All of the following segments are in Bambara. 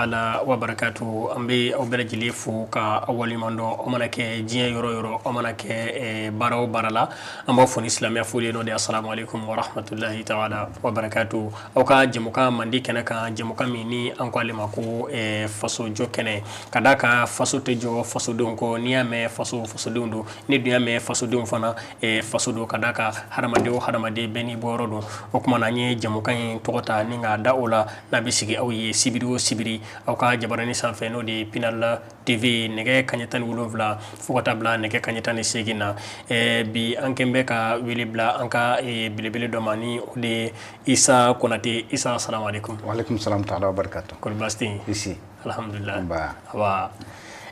Ala wa barakatu. An bɛ aw bɛɛ lajɛlen fo ka aw waleɲuman dɔn. Aw mana kɛ diɲɛ yɔrɔ yɔrɔ, aw mana kɛ baara o baara la, an b'aw fo ni silamɛya foli ye, n'o de ye asalamu aleykum wa rahmatulahi taala wa barakatu. Aw ka jɛmukan mandi kɛnɛ kan, jɛmukan min ni an ko ale ma ko fasojɔ kɛnɛ, ka d'a kan faso tɛ jɔ fasodenw kɔ. N'i y'a mɛn faso, fasodenw don. Ni dun y'a mɛn fasodenw fana, faso don, ka d'a kan hadamaden o hadamaden, bɛɛ n'i bɔyɔrɔ don. O tuma na, an ye jɛmukan in tɔgɔ ta ni k'a da o la, n'a bɛ sigi aw ye sibiri o sibiri aw ka jabaranin sanfɛ, n'o de ye Pinal TV, nɛgɛ kaɲɛ 17 fo ka taa bila nɛgɛ kaɲɛ 18 na. Bi an kɛn bɛ ka wele bila an ka belebele dɔ ma, ni o de ye Isa Konate. Isa, asalamu aleykum. Waaleykum salam taala wa barakatu. Kɔri baasi tɛ yen? Isi. Alhamdulillah. Nba. Awa,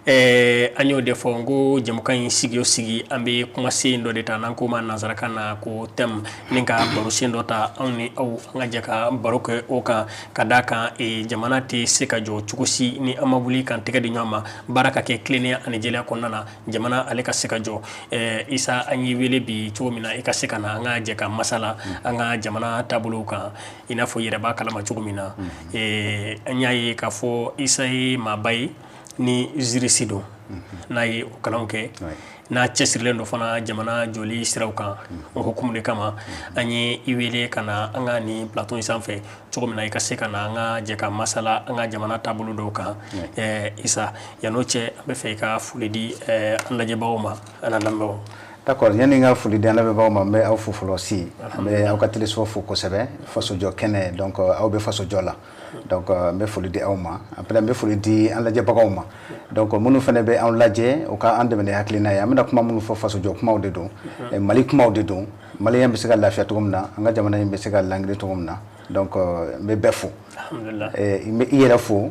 an y'o de fɔ n ko jɛmukan in sigi o sigi, an bɛ kumasen dɔ de ta, n'an k'o ma nansarakan na ko thème, ni ka barosen dɔ ta, anw ni aw an ka jɛ ka baro kɛ o kan, ka d'a kan jamana tɛ se ka jɔ cogo si ni an ma wuli k'an tɛgɛ di ɲɔgɔn ma, baara ka kɛ tilennenya ani jɛlenya kɔnɔna na, jamana ale ka se ka jɔ. Isa, an y'i wele bi cogo min na i ka se ka na an ka jɛ ka masala an ka jamana taabolow kan, i n'a fɔ i yɛrɛ b'a kalama cogo min na, an y'a ye k'a fɔ Isa ye maaba ye ni juriste don, n'a ye o kalanw kɛ, n'a cɛsirilen don fana jamana jɔli siraw kan. O hukumu de kama an ye i wele ka na an ka nin plateau in sanfɛ, cogo min na i ka se ka na an ka jɛ ka masala an ka jamana taabolo dɔw kan. Isa, yan'o cɛ, an bɛ fɛ i ka foli di an lajɛbagaw ma an lamɛnbagaw. D'accord, yanni n ka foli di an lamɛnbagaw ma, n bɛ aw fo fɔlɔ si, n bɛ aw ka téléso fo kosɛbɛ, Fasojɔ kɛnɛ. Donc aw bɛ fasojɔ la, donc n bɛ foli di aw ma. Après, n bɛ foli di an lajɛbagaw ma. Donc minnu fana bɛ an lajɛ, u ka an dɛmɛ ni hakilina ye. An bɛna kuma minnu fɔ, fasojɔ kumaw de don, Mali kumaw de don, maliyɛn bɛ se ka lafiya cogo min na, an ka jamana in bɛ se ka langiri cogo min na. Donc n bɛ bɛɛ fo, n bɛ i yɛrɛ fo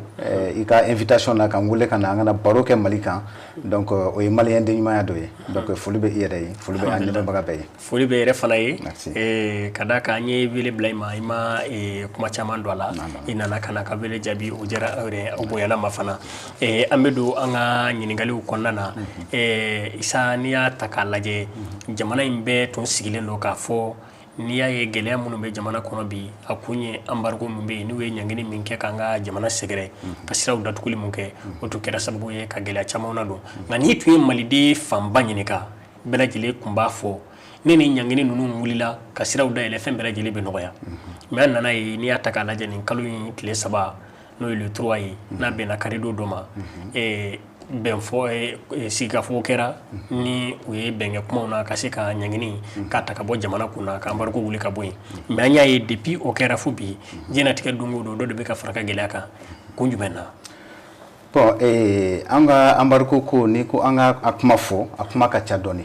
i ka invitation na ka n wele ka na an ka na baro kɛ Mali kan. Donc o ye maliyɛn den ɲumanya dɔ ye. Donc foli bɛ i yɛrɛ ye, foli bɛ an lamɛnbaga bɛɛ ye. Foli bɛ yɛrɛ fana ye, ka d'a kan an ye wele bila i ma, i ma kuma caman don a la, i nana ka na ka wele jaabi. O diyara aw yɛrɛ, aw bonyana ma fana. An bɛ don an ka ɲininkaliw kɔnɔna na. Isa, n'i y'a ta k'a lajɛ, jamana in bɛɛ tun sigilen don k'a fɔ n'i y'a ye gɛlɛya minnu bɛ jamana kɔnɔ bi, a kun ye embargo min bɛ yen, n'u ye ɲangini min kɛ k'an ka jamana sɛgɛrɛ, ka siraw datuguli mun kɛ, o tun kɛra sababu ye ka gɛlɛya caman nadon. Nka n'i tun ye maliden fanba ɲininka, bɛɛ lajɛlen tun b'a fɔ ni ɲangini ninnu wulila ka siraw dayɛlɛ, fɛn bɛɛ lajɛlen bɛ nɔgɔya. Mais an nana ye, n'i y'a ta k'a lajɛ, nin kalo in tile 3, n'o ye le 3 ye, n'a bɛnna karidon dɔ ma, bɛn fɔ sigikafɔ kɛra ni u ye bɛnkɛ kumaw na ka se ka ɲangini k'a ta ka bɔ jamana kun na, ka embargo wuli ka bɔ yen. Mais an y'a ye, depuis o kɛra fo bi, diɲɛnatigɛ don o don, dɔ de bɛ ka fara ka gɛlɛya kan. Kun jumɛn na? Bon, an ka embargo ko, ni ko an ka a kuma fɔ, a kuma ka ca dɔɔni,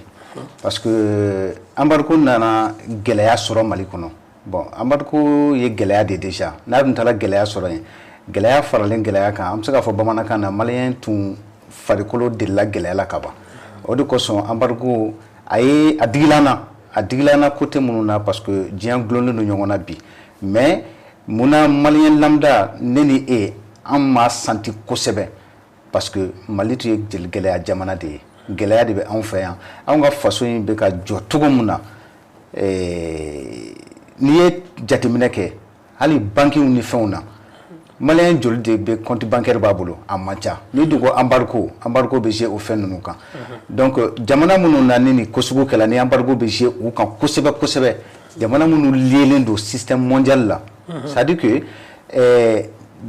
parce que embargo nana gɛlɛya sɔrɔ Mali kɔnɔ. Bon, embargo ye gɛlɛya de déjà, n'a dun taara gɛlɛya sɔrɔ yen, gɛlɛya faralen gɛlɛya kan, an bɛ se k'a fɔ bamanankan na, maliyɛn tun farikolo delila gɛlɛya la ka ban. O de kosɔn embargo a ye a digila an na, a digila an na côté minnu na, parce que diɲɛ gulonnen don ɲɔgɔn na bi. Mais munna maliyɛn lambda, ne ni e, an m'a senti kosɛbɛ? Parce que Mali tun ye gɛlɛya jamana de ye, gɛlɛya de bɛ anw fɛ yan. Anw ka faso in bɛ ka jɔ cogo min na, n'i ye jateminɛ kɛ, hali bankiw ni fɛnw na, maliyɛn joli de bɛ compte bancaire b'a bolo? A man ca. N'i dun ko embargo, embargo bɛ jouer o fɛn ninnu kan. Donc jamana minnu na ni nin ko sugu kɛla, ni embargo bɛ jouer u kan kosɛbɛ kosɛbɛ, jamana minnu liélen don système mondial la, c'est à dire que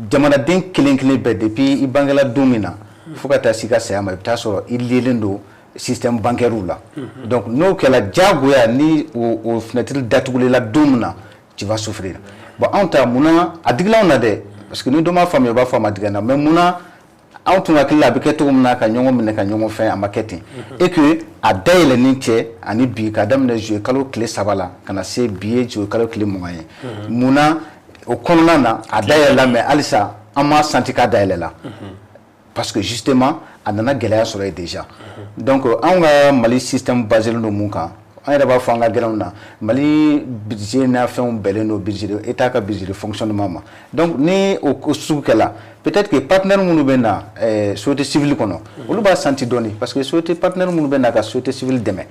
jamanaden kelen kelen bɛɛ, depuis i bangela don min na fo ka taa s'i ka saya ma, i bɛ taa sɔrɔ i liélen don système bancaire la. Donc n'o kɛla diyagoya, ni o fenêtre datugulila don min na, tu vas souffrir. Bon, anw ta, munna a digila anw na dɛ? Parce que ni dɔ m'a faamuya, o b'a fɔ a ma digi an na. Mais munna anw tun hakili la a bɛ kɛ cogo min na, ka ɲɔgɔn minɛ ka ɲɔgɔn fɛn, a ma kɛ ten? Et que a dayɛlɛnni cɛ ani bi, k'a daminɛ juillet kalo tile 3 la ka na se bi ye juillet kalo tile 20 ye, munna o kɔnɔna na a dayɛlɛla, mais halisa an m'a senti k'a dayɛlɛla? Parce que justement a nana gɛlɛya sɔrɔ yen déjà. Donc anw ka Mali système basé don mun kan? An yɛrɛ b'a fɔ an ka gɛlɛnw na, Mali budget n'a fɛnw bɛnnen don budget de état ka budget de fonctionnement ma. Donc ni o ko sugu kɛla, peut-être que partenaire minnu bɛ na société civile kɔnɔ, olu b'a senti dɔɔni, parce que société partenaire minnu bɛ na ka société civile dɛmɛ,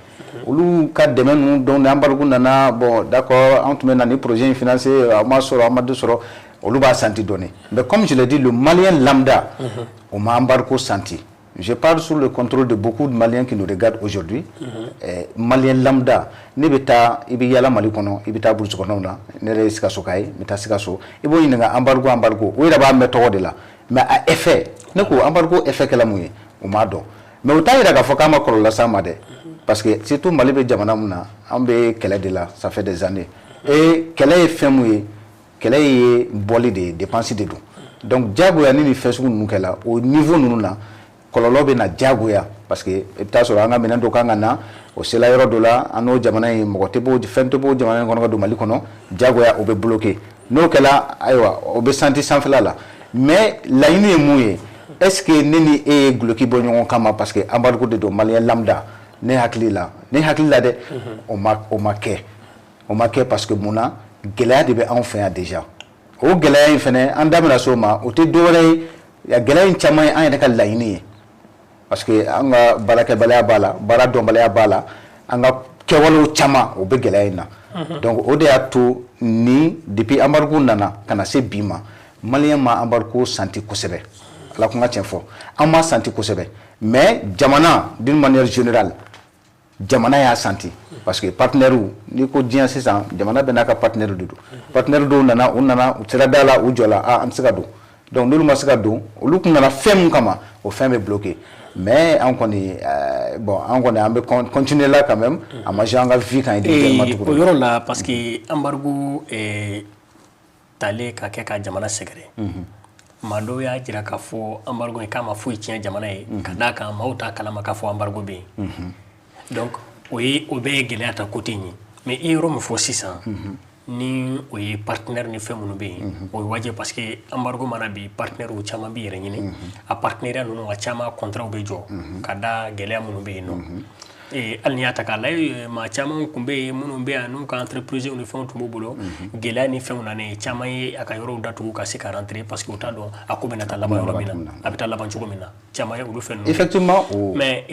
olu ka dɛmɛ ninnu, donc ni embargo nana, bon, d'accord, an tun bɛ na ni projet in financer, a ma sɔrɔ, a ma dɔ sɔrɔ. Olu b'a senti dɔɔni, mais comme je l'ai dit, le Malien lambda, o ma embargo senti. Je parle sous le contrôle de beaucoup de Maliens qui nous regardent aujourd'hui. Malien lambda, ne bɛ taa, i bɛ yala Mali kɔnɔ, i bɛ taa brousse kɔnɔw na, ne yɛrɛ ye Sikasoka ye, n bɛ taa Sikaso, i b'o ɲininka embargo, embargo, o yɛrɛ b'a mɛn tɔgɔ de la, mais a effet, ne ko embargo effet kɛla mun ye, o m'a dɔn. Mais o t'a yira k'a fɔ k'a ma kɔlɔlɔ las'an ma dɛ, parce que surtout Mali bɛ jamana mun na, an bɛ kɛlɛ de la, ça fait des années, et kɛlɛ ye fɛn mun ye, kɛlɛ ye bɔli de ye, dépense de don. Donc diyagoya ni nin fɛn sugu ninnu kɛla o niveau ninnu na, kɔlɔlɔ bɛ na diyagoya, parce que i bɛ taa sɔrɔ an ka minɛn dɔ kan ka na, o sela yɔrɔ dɔ la, an n'o jamana in, mɔgɔ tɛ bɔ, fɛn tɛ bɔ jamana in kɔnɔ ka don Mali kɔnɔ, diyagoya o bɛ bloqué. N'o kɛla, ayiwa, o bɛ senti sanfɛla la. Mais laɲini ye mun ye? Est ce que ne ni e ye guloki bɔ ɲɔgɔn kama parce que embargo de don? Malien lambda, ne hakili la dɛ, o ma kɛ, o ma kɛ, parce que mun na? Gɛlɛya de bɛ anw fɛ yan déjà. O gɛlɛya in fɛnɛ, an da bɛna s'o ma, o tɛ dɔwɛrɛ ye, gɛlɛya in caman ye an yɛrɛ ka laɲini ye, parce que an ka baarakɛbaliya b'a la, baara dɔnbaliya b'a la, an ka kɛwalew caman, o bɛ gɛlɛya in na. Donc o de y'a to ni depuis embargo nana ka na se bi ma, Malien ma embargo senti kosɛbɛ. Ala ko n ka tiɲɛ fɔ, an ma senti kosɛbɛ, mais jamana, d'une manière générale, jamana y'a senti, parce que partenaire, n'i ko diɲɛ sisan, jamana bɛɛ n'a ka partenaire de don. Partenaire dɔw nana, u nana, u sera da la, u jɔla, ah, an tɛ se ka don. Donc n'olu ma se ka don, olu kun nana fɛn mun kama, o fɛn bɛ bloqué. Mais an kɔni, bon, an kɔni, an bɛ continuer la quand même, a ma jouer an ka vie kan individuellement tuguni. O yɔrɔ la, parce que embargo talen ka kɛ ka jamana sɛgɛrɛ, maa dɔw y'a jira k'a fɔ embargo in k'a ma foyi tiɲɛ jamana ye, ka d'a kan maaw t'a kalama k'a fɔ embargo bɛ yen. Donc o ye, o bɛɛ ye gɛlɛya ta côté in ye. Mais i ye yɔrɔ min fɔ sisan, ni o ye partenaire ni fɛn minnu bɛ yen, o ye wajibi, parce que embargo mana bi, partenaire caman b'i yɛrɛ ɲini, a partenariat ninnu a caman contrat bɛ jɔ ka da gɛlɛya minnu bɛ yen nɔ. Hali n'i y'a ta k'a lajɛ, maa caman tun bɛ yen minnu bɛ yan n'u ka entreprise ni fɛnw tun b'u bolo, gɛlɛya ni fɛnw nanen, caman ye a ka yɔrɔw datugu ka se ka rentrer, parce que u t'a dɔn a ko bɛna taa laban yɔrɔ min na, a bɛ taa laban cogo min na, caman ye olu fɛn ninnu. Effectivement. Mais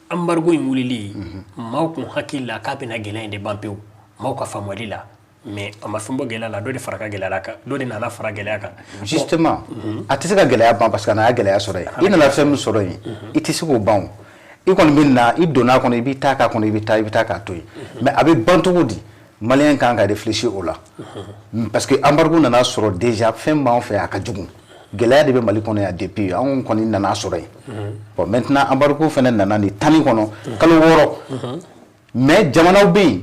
embargo in wulili, maaw kun hakili la k'a bɛna gɛlɛya in de ban pewu, maaw ka faamuyali la, mais a ma fɛn bɔ gɛlɛya la, dɔ de fara ka gɛlɛya kan, dɔ de nana fara gɛlɛya kan. Justement, a tɛ se ka gɛlɛya ban, parce que a nana gɛlɛya sɔrɔ yen. I nana fɛn min sɔrɔ yen, i tɛ se k'o ban. O i kɔni bɛ na, i donna a kɔnɔ, i bɛ taa k'a kɔnɔ, i bɛ taa, i bɛ taa k'a to yen. Mais a bɛ ban cogo di? Malien kan ka réfléchir o la, parce que embargo nana sɔrɔ déjà fɛn b'an fɛ, a ka jugu, gɛlɛya de bɛ Mali kɔnɔ yan depuis anw kɔni nana sɔrɔ yen. Bon, maintenant embargo fana nana nin tanni kɔnɔ kalo 6. Mais jamanaw bɛ yen,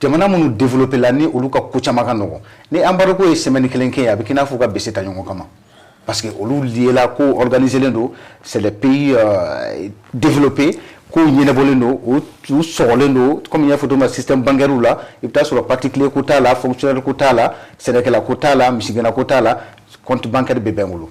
jamana minnu développé la, ni olu ka ko caman ka nɔgɔn, ni embargo ye semaine kelen kɛ yen, a bɛ k'i n'a fɔ u ka bese ta ɲɔgɔn kama, parce que olu lié la, ko organisé len don, c'est les pays développés, kow ɲɛnabɔlen don, u sɔgɔlen don. Comme n y'a fɔ cogo min na, système bancaire la, i bɛ taa sɔrɔ particulier ko t'a la, fonctionnaire ko t'a la, sɛnɛkɛla ko t'a la, misigɛnna ko t'a la, compte bancaire bɛ bɛɛ bolo.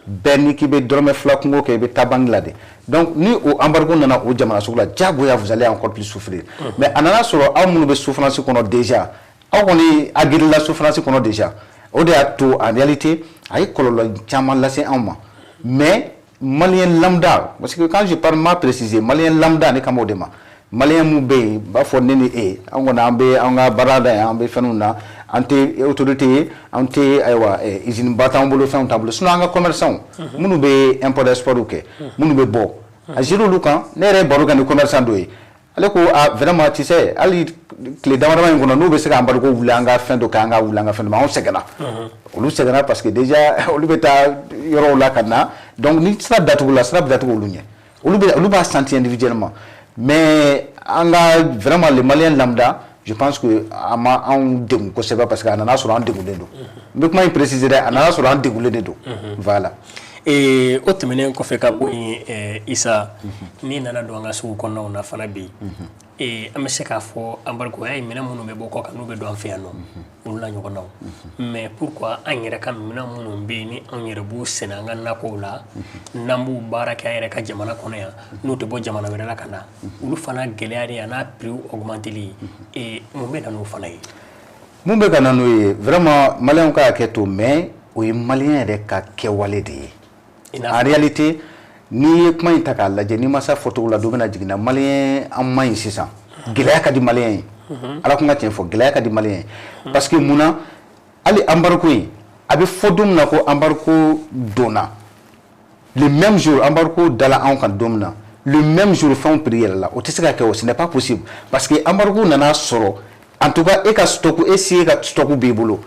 Bɛɛ ni k'i bɛ dɔrɔmɛ 2 kungo kɛ, i bɛ taa banque la de. Donc ni o embargo nana o jamana sugu la, diyagoya vous allez encore plus souffrir. Mais a nana sɔrɔ aw minnu bɛ souffrance kɔnɔ déjà, aw kɔni a girila souffrance kɔnɔ déjà. O de y'a to en réalité a ye kɔlɔlɔ caman lase anw ma. Mais Malien lambda, parce que quand je parle, m'a préciser Malien lambda, ne kan b'o de ma. Malien mun bɛ yen, b'a fɔ ne ni e, an kɔni an bɛ an ka baara la yan, an bɛ fɛnw na, an tɛ autorité ye, an tɛ, ayiwa, usine ba t'an bolo, fɛnw t'an bolo. Sinon an ka commerçant minnu bɛ import export kɛ, minnu bɛ bɔ a géré olu kan, ne yɛrɛ ye baro kɛ ni commerçant dɔ ye, ale ko ah, vraiment, tu sais, hali tile dama dama in kɔnɔ, n'u bɛ se ka embargo wuli, an ka fɛn dɔ kɛ, an ka wuli an ka fɛn dɔ ma, anw sɛgɛnna, olu sɛgɛnna, parce que déjà olu bɛ taa yɔrɔw la ka na. Donc ni sira datugula, sira bɛ datugu olu ɲɛ, olu b'a sentir individuellement. Mais an ka vraiment le Malien lambda, je pense que a ma anw degun kosɛbɛ, parce que a nana sɔrɔ an degunnen don. N bɛ kuma in préciser dɛ, a nana sɔrɔ an degunnen de don, voilà. O tɛmɛnen kɔfɛ ka bɔ yen, Isa, n'i nana don an ka sugu kɔnɔnaw na fana bi, an bɛ se k'a fɔ embargo y'a ye, minɛn minnu bɛ bɔ kɔ kan n'u bɛ don an fɛ yan nɔ, olu la ɲɔgɔnnaw. Mais pourquoi an yɛrɛ ka minɛn minnu bɛ yen, ni anw yɛrɛ b'u sɛnɛ an ka nakɔw la, n'an b'u baara kɛ an yɛrɛ ka jamana kɔnɔ yan, n'u tɛ bɔ jamana wɛrɛ la ka na, olu fana gɛlɛya de a n'a prix augmenteli, mun bɛ na n'o fana ye? Mun bɛ ka na n'o ye? Vraiment, Maliyɛnw ka hakɛ to, mais o ye Maliyɛn yɛrɛ ka kɛwale de ye. En réalité, n'i ye kuma in ta k'a lajɛ, n'i ma s'a fɔcogo la, dɔ bɛna jigin na. Maliyɛn, an man ɲi sisan, gɛlɛya ka di Maliyɛn ye. Ala kun ka tiɲɛ fɔ, gɛlɛya ka di Maliyɛn ye, parce que mun na? Hali embargo in A bɛ fɔ don min na ko embargo donna, le même jour, embargo dala anw kan don min na, le même jour fɛnw prix yɛlɛla. O tɛ se ka kɛ o, ce n'est pas possible, parce que embargo nana sɔrɔ, en tout cas e ka stock, e si e ka stock b'i bolo,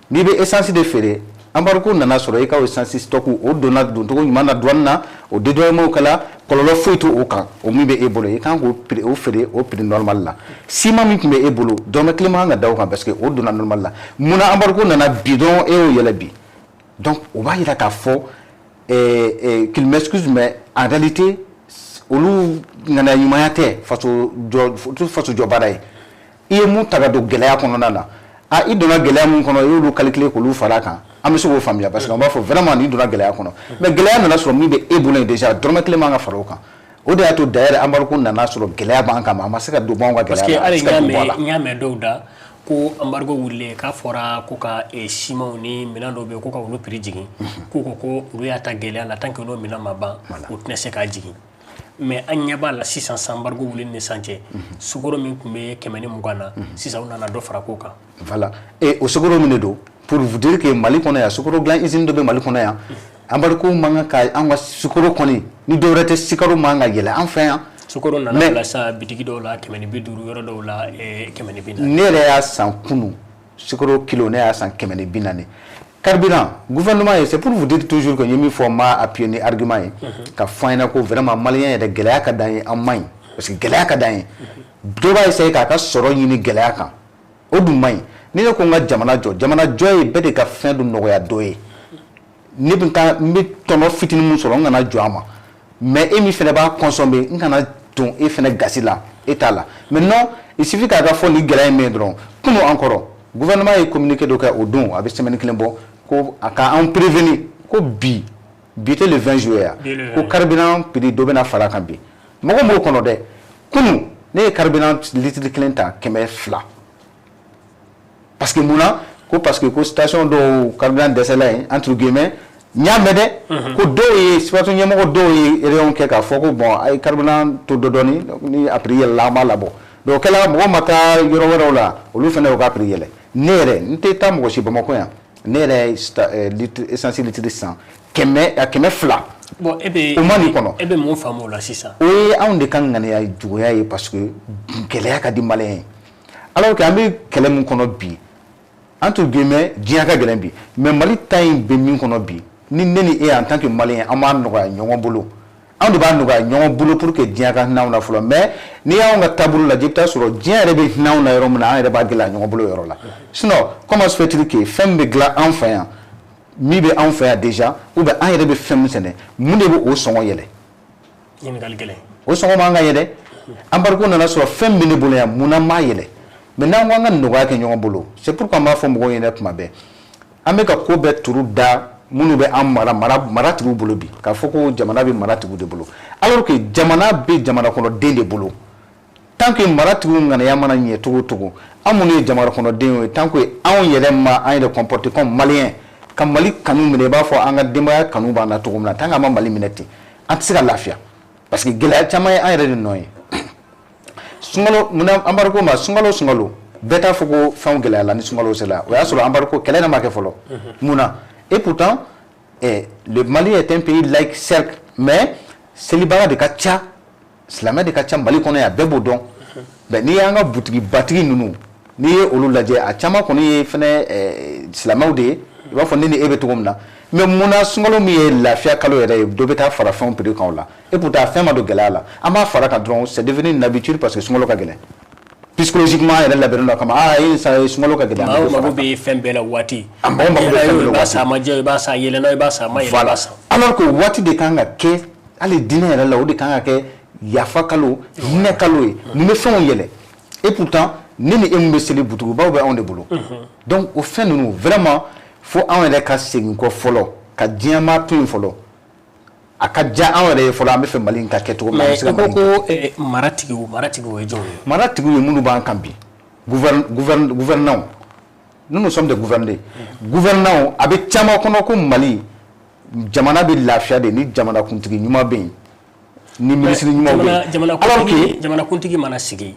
n'i bɛ essence de feere, embargo nana sɔrɔ e ka essence stock, o donna doncogo ɲuman na douane na, o dédouanement kɛla, kɔlɔlɔ foyi t'o o kan. O min bɛ e bolo, i kan k'o prix, o feere o prix normal la. Ciment min tun bɛ e bolo, dɔrɔmɛ kelen man kan ka da o kan, parce que o donna normal la. Munna embargo nana bi dɔrɔn, e y'o yɛlɛ bi? Donc o b'a yira k'a fɔ, qu'il m'excuse, mais en réalité olu ŋaniya ɲumanya tɛ faso jɔ, faso jɔ baara ye. I ye mun ta ka don gɛlɛya kɔnɔna na, a i donna gɛlɛya mun kɔnɔ, i y'olu calculer k'olu fara a kan, an bɛ se k'o faamuya, parce que an b'a fɔ vraiment n'i donna gɛlɛya kɔnɔ. Mais gɛlɛya nana sɔrɔ min bɛ e bolo yen déjà, dɔrɔmɛ kelen man ka fara o kan. O de y'a to d'ailleurs embargo nana sɔrɔ gɛlɛya b'an kan, a ma se ka don bɔ anw ka Parce que gɛlɛya la, a hali tɛ se ka n don bɔ a la. y'a mɛn, n y'a mɛn dɔw da ko embargo wulilen, k'a fɔra ko ka simanw ni minɛn dɔw bɛ yen, ko ka olu prix jigin. K'u ko ko olu y'a ta gɛlɛya la, tant que n'o minɛn ma ban, u tɛna se k'a jigin. Mais an ɲɛ b'a la sisan, san embargo wuli ni sisan cɛ, sukaro min tun bɛ 120 na, sisan u nana dɔ fara ko kan. Voilà, et o sukaro min de don, pour vous dire que Mali kɔnɔ yan, sukaro dilan usine dɔ bɛ Mali kɔnɔ yan. Embargo man kan ka an ka sukaro kɔni, ni dɔwɛrɛ tɛ, sukaro man kan ka yɛlɛ an fɛ yan. Sukaro nana bila sa bitigi dɔw la 150, yɔrɔ dɔw la 140. Ne yɛrɛ y'a san kunu, sukaro kilo, ne y'a san 140. Carburant, gouvernement ye, c'est pour vous dire toujours que n ye min fɔ, n m'a appuyer ni argument ye ka fɔ an ɲɛna ko vraiment malien yɛrɛ, gɛlɛya ka d'an ye, an man ɲi, parce que gɛlɛya ka d'an ye. Dɔ b'a essayer k'a ka sɔrɔ ɲini gɛlɛya kan, o dun man ɲi. Ni ne ko n ka jamana jɔ, jamana jɔ ye bɛɛ de ka fɛn dɔ nɔgɔya dɔ ye. Ne bɛ taa, n bɛ tɔnɔ fitinin mun sɔrɔ, n kana jɔ a ma, mais e min fɛnɛ b'a consommer, n kana don e fɛnɛ gasi la, e t'a la. Maintenant il suffit k'a ka fɔ ni gɛlɛya in bɛ yen dɔrɔn. Kunun encore, gouvernement ye communiqué dɔ kɛ, o don a bɛ semaine kelen bɔ, ko a ka an prévenir ko bi, bi tɛ le 20 juillet ya, Bi le 20. ko carburant prix dɔ bɛna fara a kan bi. Mɔgɔ m'o kɔnɔ dɛ. Kunun ne ye carburant litre kelen ta 200, parce que mun na? Ko parce que ko station dɔw carburant dɛsɛla yen, entre guillemets. N y'a mɛn dɛ ko dɔw ye station ɲɛmɔgɔ dɔw ye réunion kɛ k'a fɔ ko bon, a ye carburant to dɔ dɔɔni, ni a prix yɛlɛla, an b'a labɔ. Donc o kɛla mɔgɔ ma taa yɔrɔ wɛrɛw la, olu fana y'u ka prix yɛlɛ. Ne yɛrɛ, n tɛ taa mɔgɔ si Bamakɔ yan, ne yɛrɛ ye litre essence litre san kɛmɛ a 200. Bon, e bɛ O ma nin kɔnɔ. E bɛ mun faamu o la sisan? O ye anw de ka ŋaniya juguya ye, parce que gɛlɛya ka di malien ye, alors que an bɛ kɛlɛ min kɔnɔ bi, entre guillemets, diɲɛ ka gɛlɛn bi, mais Mali ta in bɛ min kɔnɔ bi, ni ne ni e en tant que malien, an b'a nɔgɔya ɲɔgɔn bolo, anw de b'a nɔgɔya ɲɔgɔn bolo pour que diɲɛ ka hinɛ anw na fɔlɔ. Mais n'i y'anw ka taabolo lajɛ, i bɛ taa sɔrɔ diɲɛ yɛrɛ bɛ hinɛ anw na yɔrɔ min na, an yɛrɛ b'a gɛlɛya ɲɔgɔn bolo yɔrɔ la. Sinon comment se fait-il que fɛn min bɛ dilan an fɛ yan, min bɛ anw fɛ yan déjà, ou bien an yɛrɛ bɛ fɛn min sɛnɛ, mun de bɛ o sɔngɔ yɛlɛ? Ɲininkali gɛlɛn. O sɔngɔ man ka yɛlɛ. Embargo nana sɔrɔ fɛn min bɛ ne bolo yan, mun na n m'a yɛlɛ? Mais n'an ko an ka nɔgɔya kɛ ɲɔgɔn bolo, c'est pourquoi n b'a fɔ mɔgɔw ɲɛna tuma bɛɛ, an bɛ ka ko bɛɛ turu da minnu bɛ an mara, maratigiw bolo bi, k'a fɔ ko jamana bɛ maratigiw de bolo, alors que jamana bɛ jamana kɔnɔden de bolo. Tant que maratigiw ŋaniya mana ɲɛ cogo o cogo, an minnu ye jamana kɔnɔdenw ye, tant que anw yɛrɛ ma an yɛrɛ comporter comme malien, ka Mali kanu minɛ i b'a fɔ an ka denbaya kanu b'an na cogo min na, tant que an ma Mali minɛ ten, an tɛ se ka lafiya, parce que gɛlɛya caman ye an yɛrɛ de nɔ ye. Sunkalo, munna embargo ma? Sunkalo, sunkalo bɛɛ t'a fɔ ko fɛnw gɛlɛyala. Ni sunkalo sera, o y'a sɔrɔ embargo kɛlɛ yɛrɛ ma kɛ fɔlɔ. Mun na? Et pourtant le Mali est un pays laïque, certes, mais selibaga de ka ca, silamɛ de ka ca Mali kɔnɔ yan, bɛɛ b'o dɔn. Mais n'i y'an ka butigi batigi ninnu, n'i ye olu lajɛ, a caman kɔni ye fɛnɛ silamɛw de ye, i b'a fɔ ne ni e bɛ cogo min na. Mais munna sunkalo min ye lafiya kalo yɛrɛ ye, dɔ bɛ taa fara fɛnw prix kan o la? Et pourtant a fɛn ma don gɛlɛya la, an b'a fara kan dɔrɔn. C'est devenu une habitude, parce que sunkalo ka gɛlɛn, psychologiquement an yɛrɛ labɛnnen don a kama. Aa, ye sa, sunkalo ka gɛlɛn, an bɛ Maaw dɔ fara mago kan. bɛ fɛn bɛɛ la waati. A mɔgɔ mago bɛ fɛn bɛɛ la I b'a waati. san a ma diya, i b'a san a yɛlɛnna, i b'a san a ma yɛlɛ, i Voilà. b'a san. Alors que waati de kan ka kɛ, hali diinɛ yɛrɛ la, o de kan ka kɛ yafa kalo, hinɛ kalo ye. Mun bɛ fɛnw yɛlɛ? Et pourtant ne ni e min bɛ seli, butigibaw bɛ anw de bolo. Donc o fɛn ninnu, vraiment, fo anw yɛrɛ ka segin kɔ fɔlɔ, ka diɲɛmaa to yen fɔlɔ, a ka diya anw yɛrɛ ye fɔlɔ. An bɛ fɛ Mali in ka kɛ cogo min na, an bɛ Mais se ka i ko Mali in kɛ. ko maratigiw, maratigiw ye jɔnw ye? Maratigiw ye minnu b'an kan bi, gouvernants. Nous, nous sommes des gouvernés, gouvernants. A bɛ caman kɔnɔ ko Mali jamana bɛ lafiya de ni jamanakuntigi ɲuman bɛ yen, ni minisiri ɲumanw bɛ yen, Jamana alors que jamanakuntigi, jamanakuntigi mana sigi,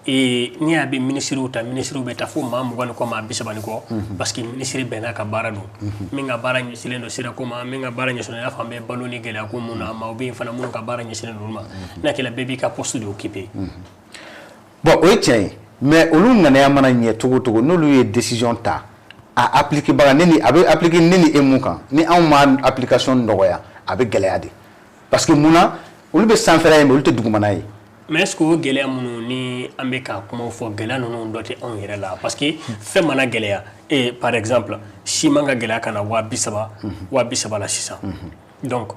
N'i y'a bɛ minisiriw ta, minisiriw bɛ taa fo maa 20 ni kɔ, maa 30 ni kɔ, parce que minisiri bɛɛ n'a ka baara don. Min ka baara ɲɛsinnen don sirako ma, min ka baara ɲɛsinnen, i n'a fɔ an bɛ balo ni gɛlɛya ko mun na, maaw bɛ yen fana minnu ka baara ɲɛsinnen don olu ma. Ne hakili la, bɛɛ b'i ka poste de occuper. Bon, o ye tiɲɛ ye, mais olu ŋaniya mana ɲɛ cogo o cogo, n'olu ye décision ta, a appliquer baga ne ni a bɛ appliquer ne ni e mun kan, ni anw ma application nɔgɔya, a bɛ gɛlɛya de, parce que mun na, olu bɛ sanfɛla ye, mais olu tɛ dugumana ye. Mais est ce que o gɛlɛya minnu ni an bɛ ka kumaw fɔ, gɛlɛya ninnu dɔ tɛ anw yɛrɛ la? Parce que fɛn mana gɛlɛya, e par exemple siman ka gɛlɛya ka na 30 000, 30 000 la sisan, donc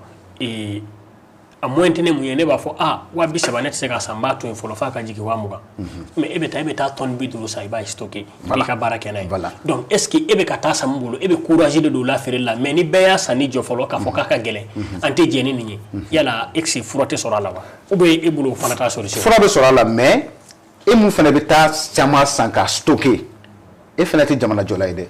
a moyen tɛ ne mun ye, ne b'a fɔ ah, 30 000 ne tɛ se ka san, n b'a to yen fɔlɔ f'a ka jigin 20 000. Mais e bɛ taa tonne 50 san, i b'a stocker, i b'i ka baara kɛ n'a ye. Donc est ce que e bɛ ka taa san mun bolo, e bɛ courage de don o la feereli la? Mais ni bɛɛ y'a sanni jɔ fɔlɔ k'a fɔ k'a ka gɛlɛn, an tɛ jɛn ni nin ye, yala est ce que fura tɛ sɔrɔ a la wa? Ou bien e bolo o fana t'a solution? Fura bɛ sɔrɔ a la, mais e mun fana bɛ taa caman san k'a stocker, e fana tɛ jamana jɔla ye dɛ.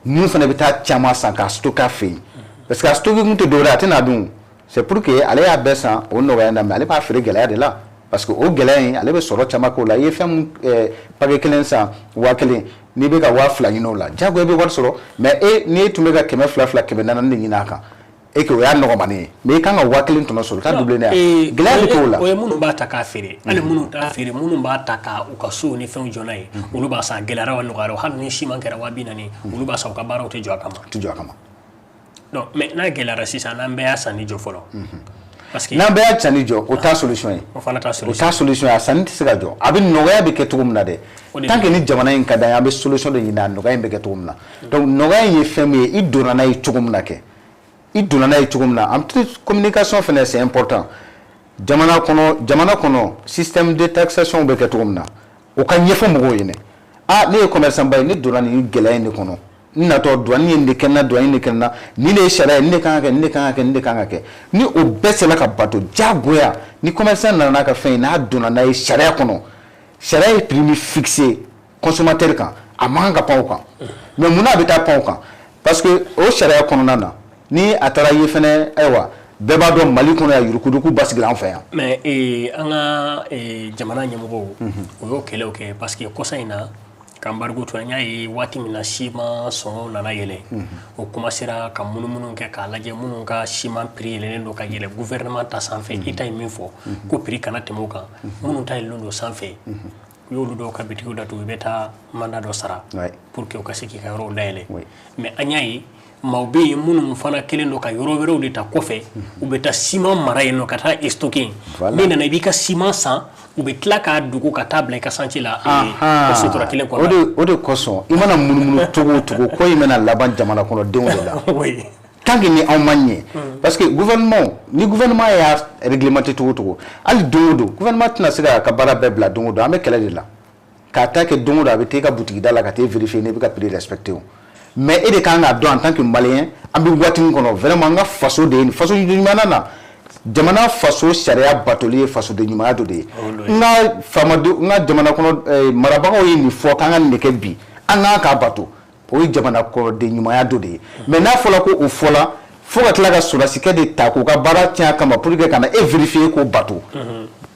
Mun fana bɛ taa caman san k'a stocker a fɛ yen, parce que a stocker kun tɛ dɔwɛrɛ ye, a tɛna dun. C'est pour que ale y'a bɛɛ san o nɔgɔya na, mais ale b'a feere gɛlɛya de la, parce que o gɛlɛya in, ale bɛ sɔrɔ caman k'o la. I ye fɛn mun paquet kelen san 1000, n'i bɛ ka 2000 ɲini o la, diyagoya i bɛ wari sɔrɔ. Mais e n'i tun bɛ ka kɛmɛ fila fila, 400 de ɲini a kan, e que o y'a nɔgɔmanin ye, mais i kan ka 1000 tɔnɔ sɔrɔ, o t'a doublé ne ye, gɛlɛya bɛ k'o la. O ye minnu b'a ta k'a feere. Hali minnu t'a feere, minnu b'a ta ka u ka sow ni fɛnw jɔ n'a ye, olu b'a san, a gɛlɛyara wa nɔgɔyara, hali ni siman kɛra 40 000, olu b'a san, u ka baaraw tɛ jɔ a kama. Tɛ jɔ a kama. Donc mais n'a gɛlɛyara sisan, n'an bɛɛ y'a sanni jɔ fɔlɔ, parce que n'an bɛɛ y'a sanni jɔ, o t'a solution ye. O fana t'a O solution. t'a solution ye. A sanni tɛ se ka jɔ, a bɛ nɔgɔya bɛ kɛ cogo min na dɛ. O de Tant que ni jamana in ka d'an ye, an bɛ solution de ɲini a nɔgɔya in bɛ kɛ cogo min na. Donc nɔgɔya in ye fɛn min ye, i donna n'a ye cogo min na kɛ, i donna n'a ye cogo min na, en plus communication fɛnɛ, c'est important. Jamana kɔnɔ système de taxation bɛ kɛ cogo min na, o ka ɲɛfɔ mɔgɔw ɲɛna. Ah, ne ye commerçant ba ye, ne donna nin gɛlɛya in de kɔnɔ, n natɔ douane ye nin de kɛ n na, douane ye nin de kɛ n na, nin de ye sariya ye, nin de kan ka kɛ, nin de kan ka kɛ, nin de kan ka kɛ. Ni o bɛɛ sera ka bato, diyagoya ni commerçant nana n'a ka fɛn ye, n'a donna n'a ye sariya kɔnɔ, sariya ye prix min fixé consommateur kan, a man kan ka pan o kan. Mais munna a bɛ taa pan o kan? Parce que o sariya kɔnɔna na, ni a taara ye fɛnɛ, ayiwa, bɛɛ b'a dɔn Mali kɔnɔ yan, yurukuduku basigila an fɛ yan. Mais an ka jamana ɲɛmɔgɔw, o y'o kɛlɛw kɛ, parce que kɔsa in na ka embargo to, an y'a ye waati min na siman sɔngɔw nana yɛlɛ, o commencera ka munumunu kɛ k'a lajɛ minnu ka siman prix yɛlɛlen don ka yɛlɛ gouvernement ta sanfɛ. I ta ye min fɔ ko prix kana tɛmɛ o kan, minnu ta yɛlɛlen don sanfɛ, u y'olu dɔw ka bitigiw datugu, i bɛ taa mandat dɔ sara pour que u ka se k'i ka yɔrɔw dayɛlɛ. Mais an y'a ye maaw bɛ yen minnu fana kɛlen don ka yɔrɔ wɛrɛw de ta kɔfɛ, u bɛ taa siman mara yen nɔ ka taa stocker yen. N'i nana, i b'i ka siman san, u bɛ tila k'a dogo ka taa bila i ka chantier la, o sutura kelen kɔnɔ. O de kosɔn, i mana munumunu cogo o cogo, ko in bɛna laban jamana kɔnɔdenw de la. Tant que ni anw ma ɲɛ, parce que gouvernement, ni gouvernement y'a réglementer cogo o cogo, hali don o don, gouvernement tɛna se k'a ka baara bɛɛ bila don o don. An bɛ kɛlɛ de la k'a ta kɛ don o don, a bɛ taa i ka boutique da la ka t'e vérifier n'i bɛ ka prix respecter o. Mais e de kan k'a dɔn en tant que malien, an bɛ waati min kɔnɔ, vraiment an ka faso de ye nin faso ɲuman na. Jamana faso sariya batoli ye fasoden ɲumanya dɔ de ye. N ka faamadenw, n ka jamana kɔnɔ marabagaw ye nin fɔ k'an ka nin de kɛ bi, an kan k'a bato, o ye jamana kɔnɔden ɲumanya dɔ de ye. Mais n'a fɔra ko o fɔla fo ka tila ka sɔrɔdasikɛ de ta k'u ka baara tiɲɛ a kama pour que ka na e vérifier k'o bato,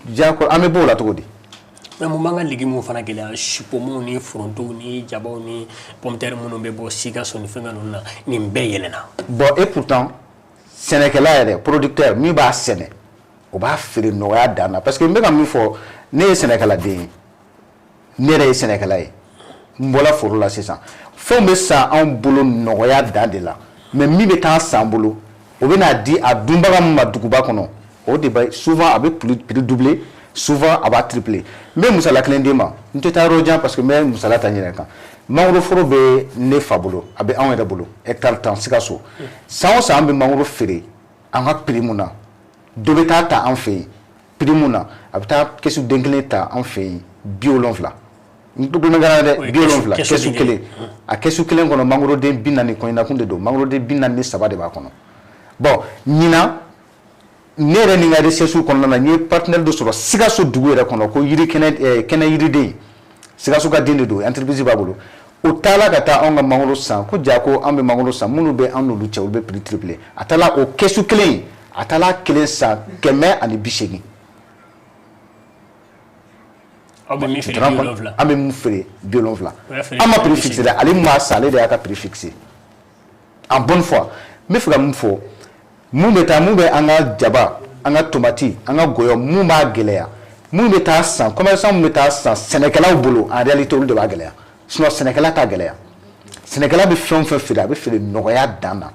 diyagoya an bɛ bɔ o la cogo di? Mais mun b'an ka légumes fana gɛlɛya? Supɔmuw ni forontow ni jabaw ni pomme de terre minnu bɛ bɔ Sikaso ni fɛnkɛ ninnu na, nin bɛɛ yɛlɛnna. Bon, et pourtant sɛnɛkɛla yɛrɛ, producteur min b'a sɛnɛ, o b'a feere nɔgɔya dan na, parce que n bɛ ka min fɔ, ne ye sɛnɛkɛladen ye, ne yɛrɛ ye sɛnɛkɛla ye, n bɔra foro la sisan. Fɛnw bɛ san anw bolo nɔgɔya dan de la, mais min bɛ taa san bolo, o bɛ n'a di a dunbaga min ma duguba kɔnɔ, o de bɛ souvent a bɛ prix doubler, souvent a b'a tripler. N bɛ misaliya kelen d'i ma, n tɛ taa yɔrɔ jan, parce que n bɛ misaliya ta n yɛrɛ kan. Mangoro foro bɛ ne fa bolo, a bɛ anw yɛrɛ bolo, hectare 10 Sikaso. San o san, an bɛ mangoro feere an ka prix mun na, dɔ bɛ taa ta an fɛ yen prix mun na, a bɛ taa kɛsu den kelen ta an fɛ yen 70. N tulo bɛ dɛ, 70 kɛsu kelen. A kɛsu kelen kɔnɔ, mangoroden 40 kɔɲinakun de don, mangoroden 43 de b'a kɔnɔ. Bon, ɲinan ne yɛrɛ ni n ka recherche kɔnɔna na, n ye partenaire dɔ sɔrɔ Sikaso dugu yɛrɛ kɔnɔ, ko yiri kɛnɛ, kɛnɛ yiriden, Sikaso ka den de don, entreprise b'a bolo. O taala ka taa anw ka mangoro san, ko ja ko an bɛ mangoro san minnu bɛ an n'olu cɛ, olu bɛ prix triplé. A taala o kɛsu kelen, a taala kelen san 180. Aw bɛ min feere 70? An bɛ mun feere 70. An ma prix fixé dɛ, ale m'a san, ale de y'a ka prix fixé en bonne foi. N bɛ fɛ ka mun fɔ, mun bɛ taa, mun bɛ an ka jaba, an ka tomati, an ka gɔyɔ, mun b'a gɛlɛya, mun bɛ taa san, commerçant mun bɛ taa san sɛnɛkɛlaw bolo, en réalité olu de b'a gɛlɛya. Sinon sɛnɛkɛla t'a gɛlɛya. Sɛnɛkɛla bɛ fɛn o fɛn feere, a bɛ feere nɔgɔya dan na.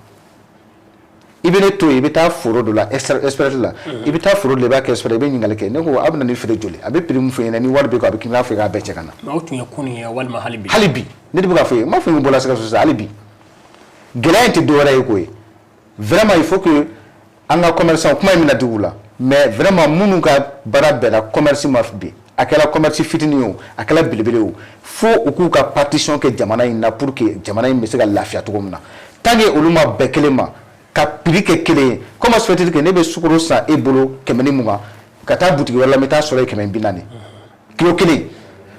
I bɛ ne to yen, i bɛ taa foro dɔ la, express la, i bɛ taa foro dɔ la, i b'a kɛ express, i bɛ ɲininkali kɛ. Ne ko a bɛ na nin feere joli? A bɛ prix min fɔ i ɲɛna, ni wari bɛ kun, a bɛ k'i n'a fɔ i k'a bɛɛ cɛ ka na. Mais o tun ye kunun ye walima hali bi? Hali bi, ne de bɛ k'a fɔ i ye, n m'a fɔ n bɔra Sikaso sisan. Hali bi, gɛlɛya in tɛ dɔwɛrɛ ye koyi. Vraiment, il faut que an ka commerçant, kuma in bɛna digi u la, mais vraiment minnu ka baara bɛnna commerce ma bi, a kɛra commerce fitinin ye o, a kɛra belebele ye o, fo u k'u ka partition kɛ jamana in na pour que jamana in bɛ se ka lafiya cogo min na. Tant que olu ma bɛn kelen ma ka prix kɛ kelen ye, comment se fait-il que ne bɛ sukaro san e bolo 120, ka taa butigi wɛrɛ la, n bɛ taa sɔrɔ yen 140 kilo kelen?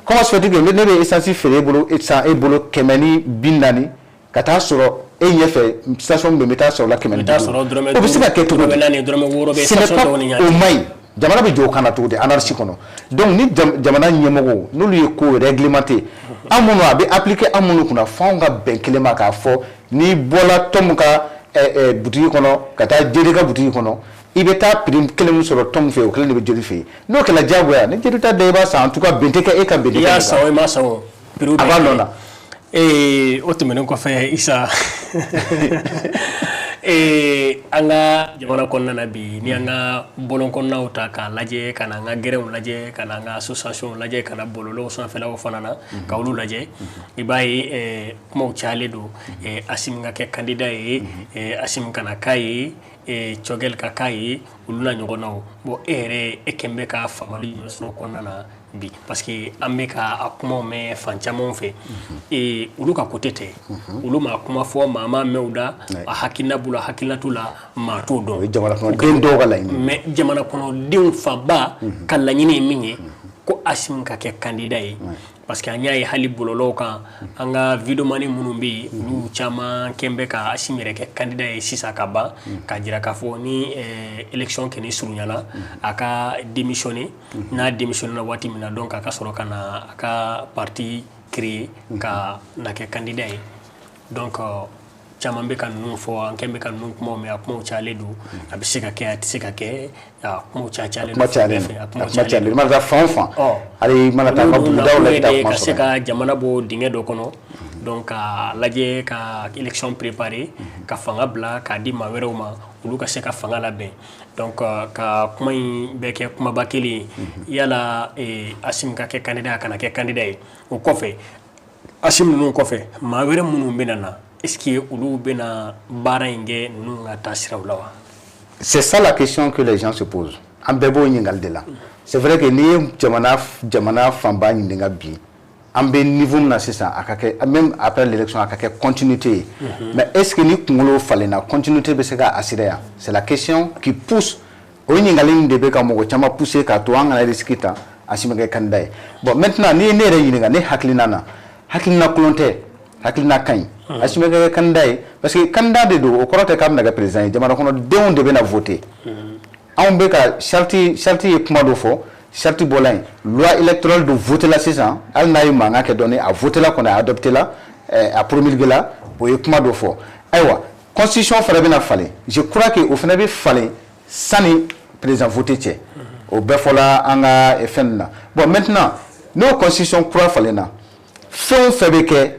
Comment se fait-il que ne bɛ essence feere e bolo, san e bolo 140, ka taa sɔrɔ e ɲɛfɛ station bɛ, n bɛ taa sɔrɔ la 150? O bɛ se ka kɛ cogo di? 4, 6 bɛ station dɔw ni ɲɔgɔn cɛ. O man ɲi. Jamana bɛ jɔ o kan na cogo di, anarchie kɔnɔ? Donc ni jamana ɲɛmɔgɔw n'olu ye ko réglementé, an minnu a bɛ appliquer an minnu kunna, f'anw ka bɛn kelen ma k'a fɔ n'i bɔra Tɔmu ka butigi kɔnɔ ka taa Jeri ka butigi kɔnɔ, i bɛ taa prix kelen min sɔrɔ Tɔmu fɛ yen, o kelen de bɛ Jeri fɛ yen. N'o kɛra diyagoya, ni Jeri ta da, i b'a san. En tout cas, bɛn tɛ kɛ e ka, bɛn tɛ kɛ. I y'a san o, i m'a san o, prix a b'a nɔ na. O tɛmɛnen kɔfɛ, Isa, an ka jamana kɔnɔna na bi, ni an ka bɔlɔn kɔnɔnaw ta k'a lajɛ, ka na an ka gɛrɛnw lajɛ, ka na an ka association lajɛ, ka na bɔlɔlɔw sanfɛlaw fana na ka olu lajɛ, i b'a ye kumaw cayalen don. Assimi ka kɛ candidat ye, Assimi kana k'a ye, Choguel ka k'a ye, olu n'a ɲɔgɔnnaw. Bon, e yɛrɛ, e kɛn bɛ ka faamuyali jumɛn sɔrɔ kɔnɔna na bi? Parce que an bɛ ka a kumaw mɛn fan caman fɛ. Olu ka côté tɛ, olu ma kuma fɔ, maa ma mɛn u da, a hakilina b'u la, hakilina t'u la, maa t'o dɔn. O ye jamana kɔnɔden dɔw ka laɲini. Mais jamana kɔnɔdenw fanba ka laɲini ye min ye, ko Assimi ka kɛ candidat ye, parce que an y'a ye hali bɔlɔlɔw kan, an ka vidéoman minnu bɛ yen, olu caman kɛn bɛ ka Assimi yɛrɛ kɛ candidat ye sisan ka ban, k'a jira k'a fɔ ni élection kɛni surunyana, a ka démissionner. N'a démissionné na waati min na, donc a ka sɔrɔ ka na a ka parti créer ka na kɛ candidat ye. Donc caman bɛ ka ninnu fɔ, an kɛn bɛ ka ninnu kumaw mɛn, a kumaw cayalen don. A bɛ se ka kɛ, a tɛ se ka kɛ, a kumaw cayalen don. Kuma cayalen don, a kuma cayalen don. I mana taa fan o fan, hali i mana taa ka bugudaw la, i bɛ taa kuma ka se sɔrɔ. Ka jamana bɔ dingɛ dɔ kɔnɔ, donc ka lajɛ ka élection préparer, ka fanga bila k'a di maa wɛrɛw ma, olu ka se ka fanga labɛn. Donc ka kuma in bɛɛ kɛ kumaba kelen ye, yala Assimi ka kɛ candidat, a kana kɛ candidat ye, o kɔfɛ, Assimi ninnu kɔfɛ, maa wɛrɛ minnu bɛ na, est-ce que olu bɛna baara in kɛ ninnu ka taa siraw la wa? C'est ça la question que les gens se posent. An bɛɛ b'o ɲininkali de la. C'est vrai que n'i ye jamana fanba ɲininka bi, an bɛ niveau min na sisan, a ka kɛ, même après l'élection, a ka kɛ continuité ye. Mais est-ce que ni kunkolo falenna, continuité bɛ se ka assurer yan? C'est la question qui pousse. O ɲininkali in de bɛ ka mɔgɔ caman pousser k'a to an kana risque ta, Assimi kɛ candidat ye. Bon, maintenant, n'i ye ne yɛrɛ ɲininka, ne hakilina na, hakilina kolon tɛ, hakilina ka ɲi. Assimi ka kɛ candidat ye, parce que candidat de don, o kɔrɔ tɛ k'a bɛna kɛ président ye. Jamana kɔnɔdenw de bɛna voter. Anw bɛ ka charte ye kuma dɔ fɔ, charte bɔla yen, loi électorale dɔ voté la sisan, hali n'a ye mankan kɛ dɔɔni, a voté la kɔni, a adopté la, a promulgué la, o ye kuma dɔ fɔ. Ayiwa, constitution fana bɛna falen. Je crois que o fana bɛ falen sani président voté cɛ. O bɛɛ fɔla an ka fɛn ninnu na. Bon, maintenant, n'o constitution kura falenna, fɛn o fɛn bɛ kɛ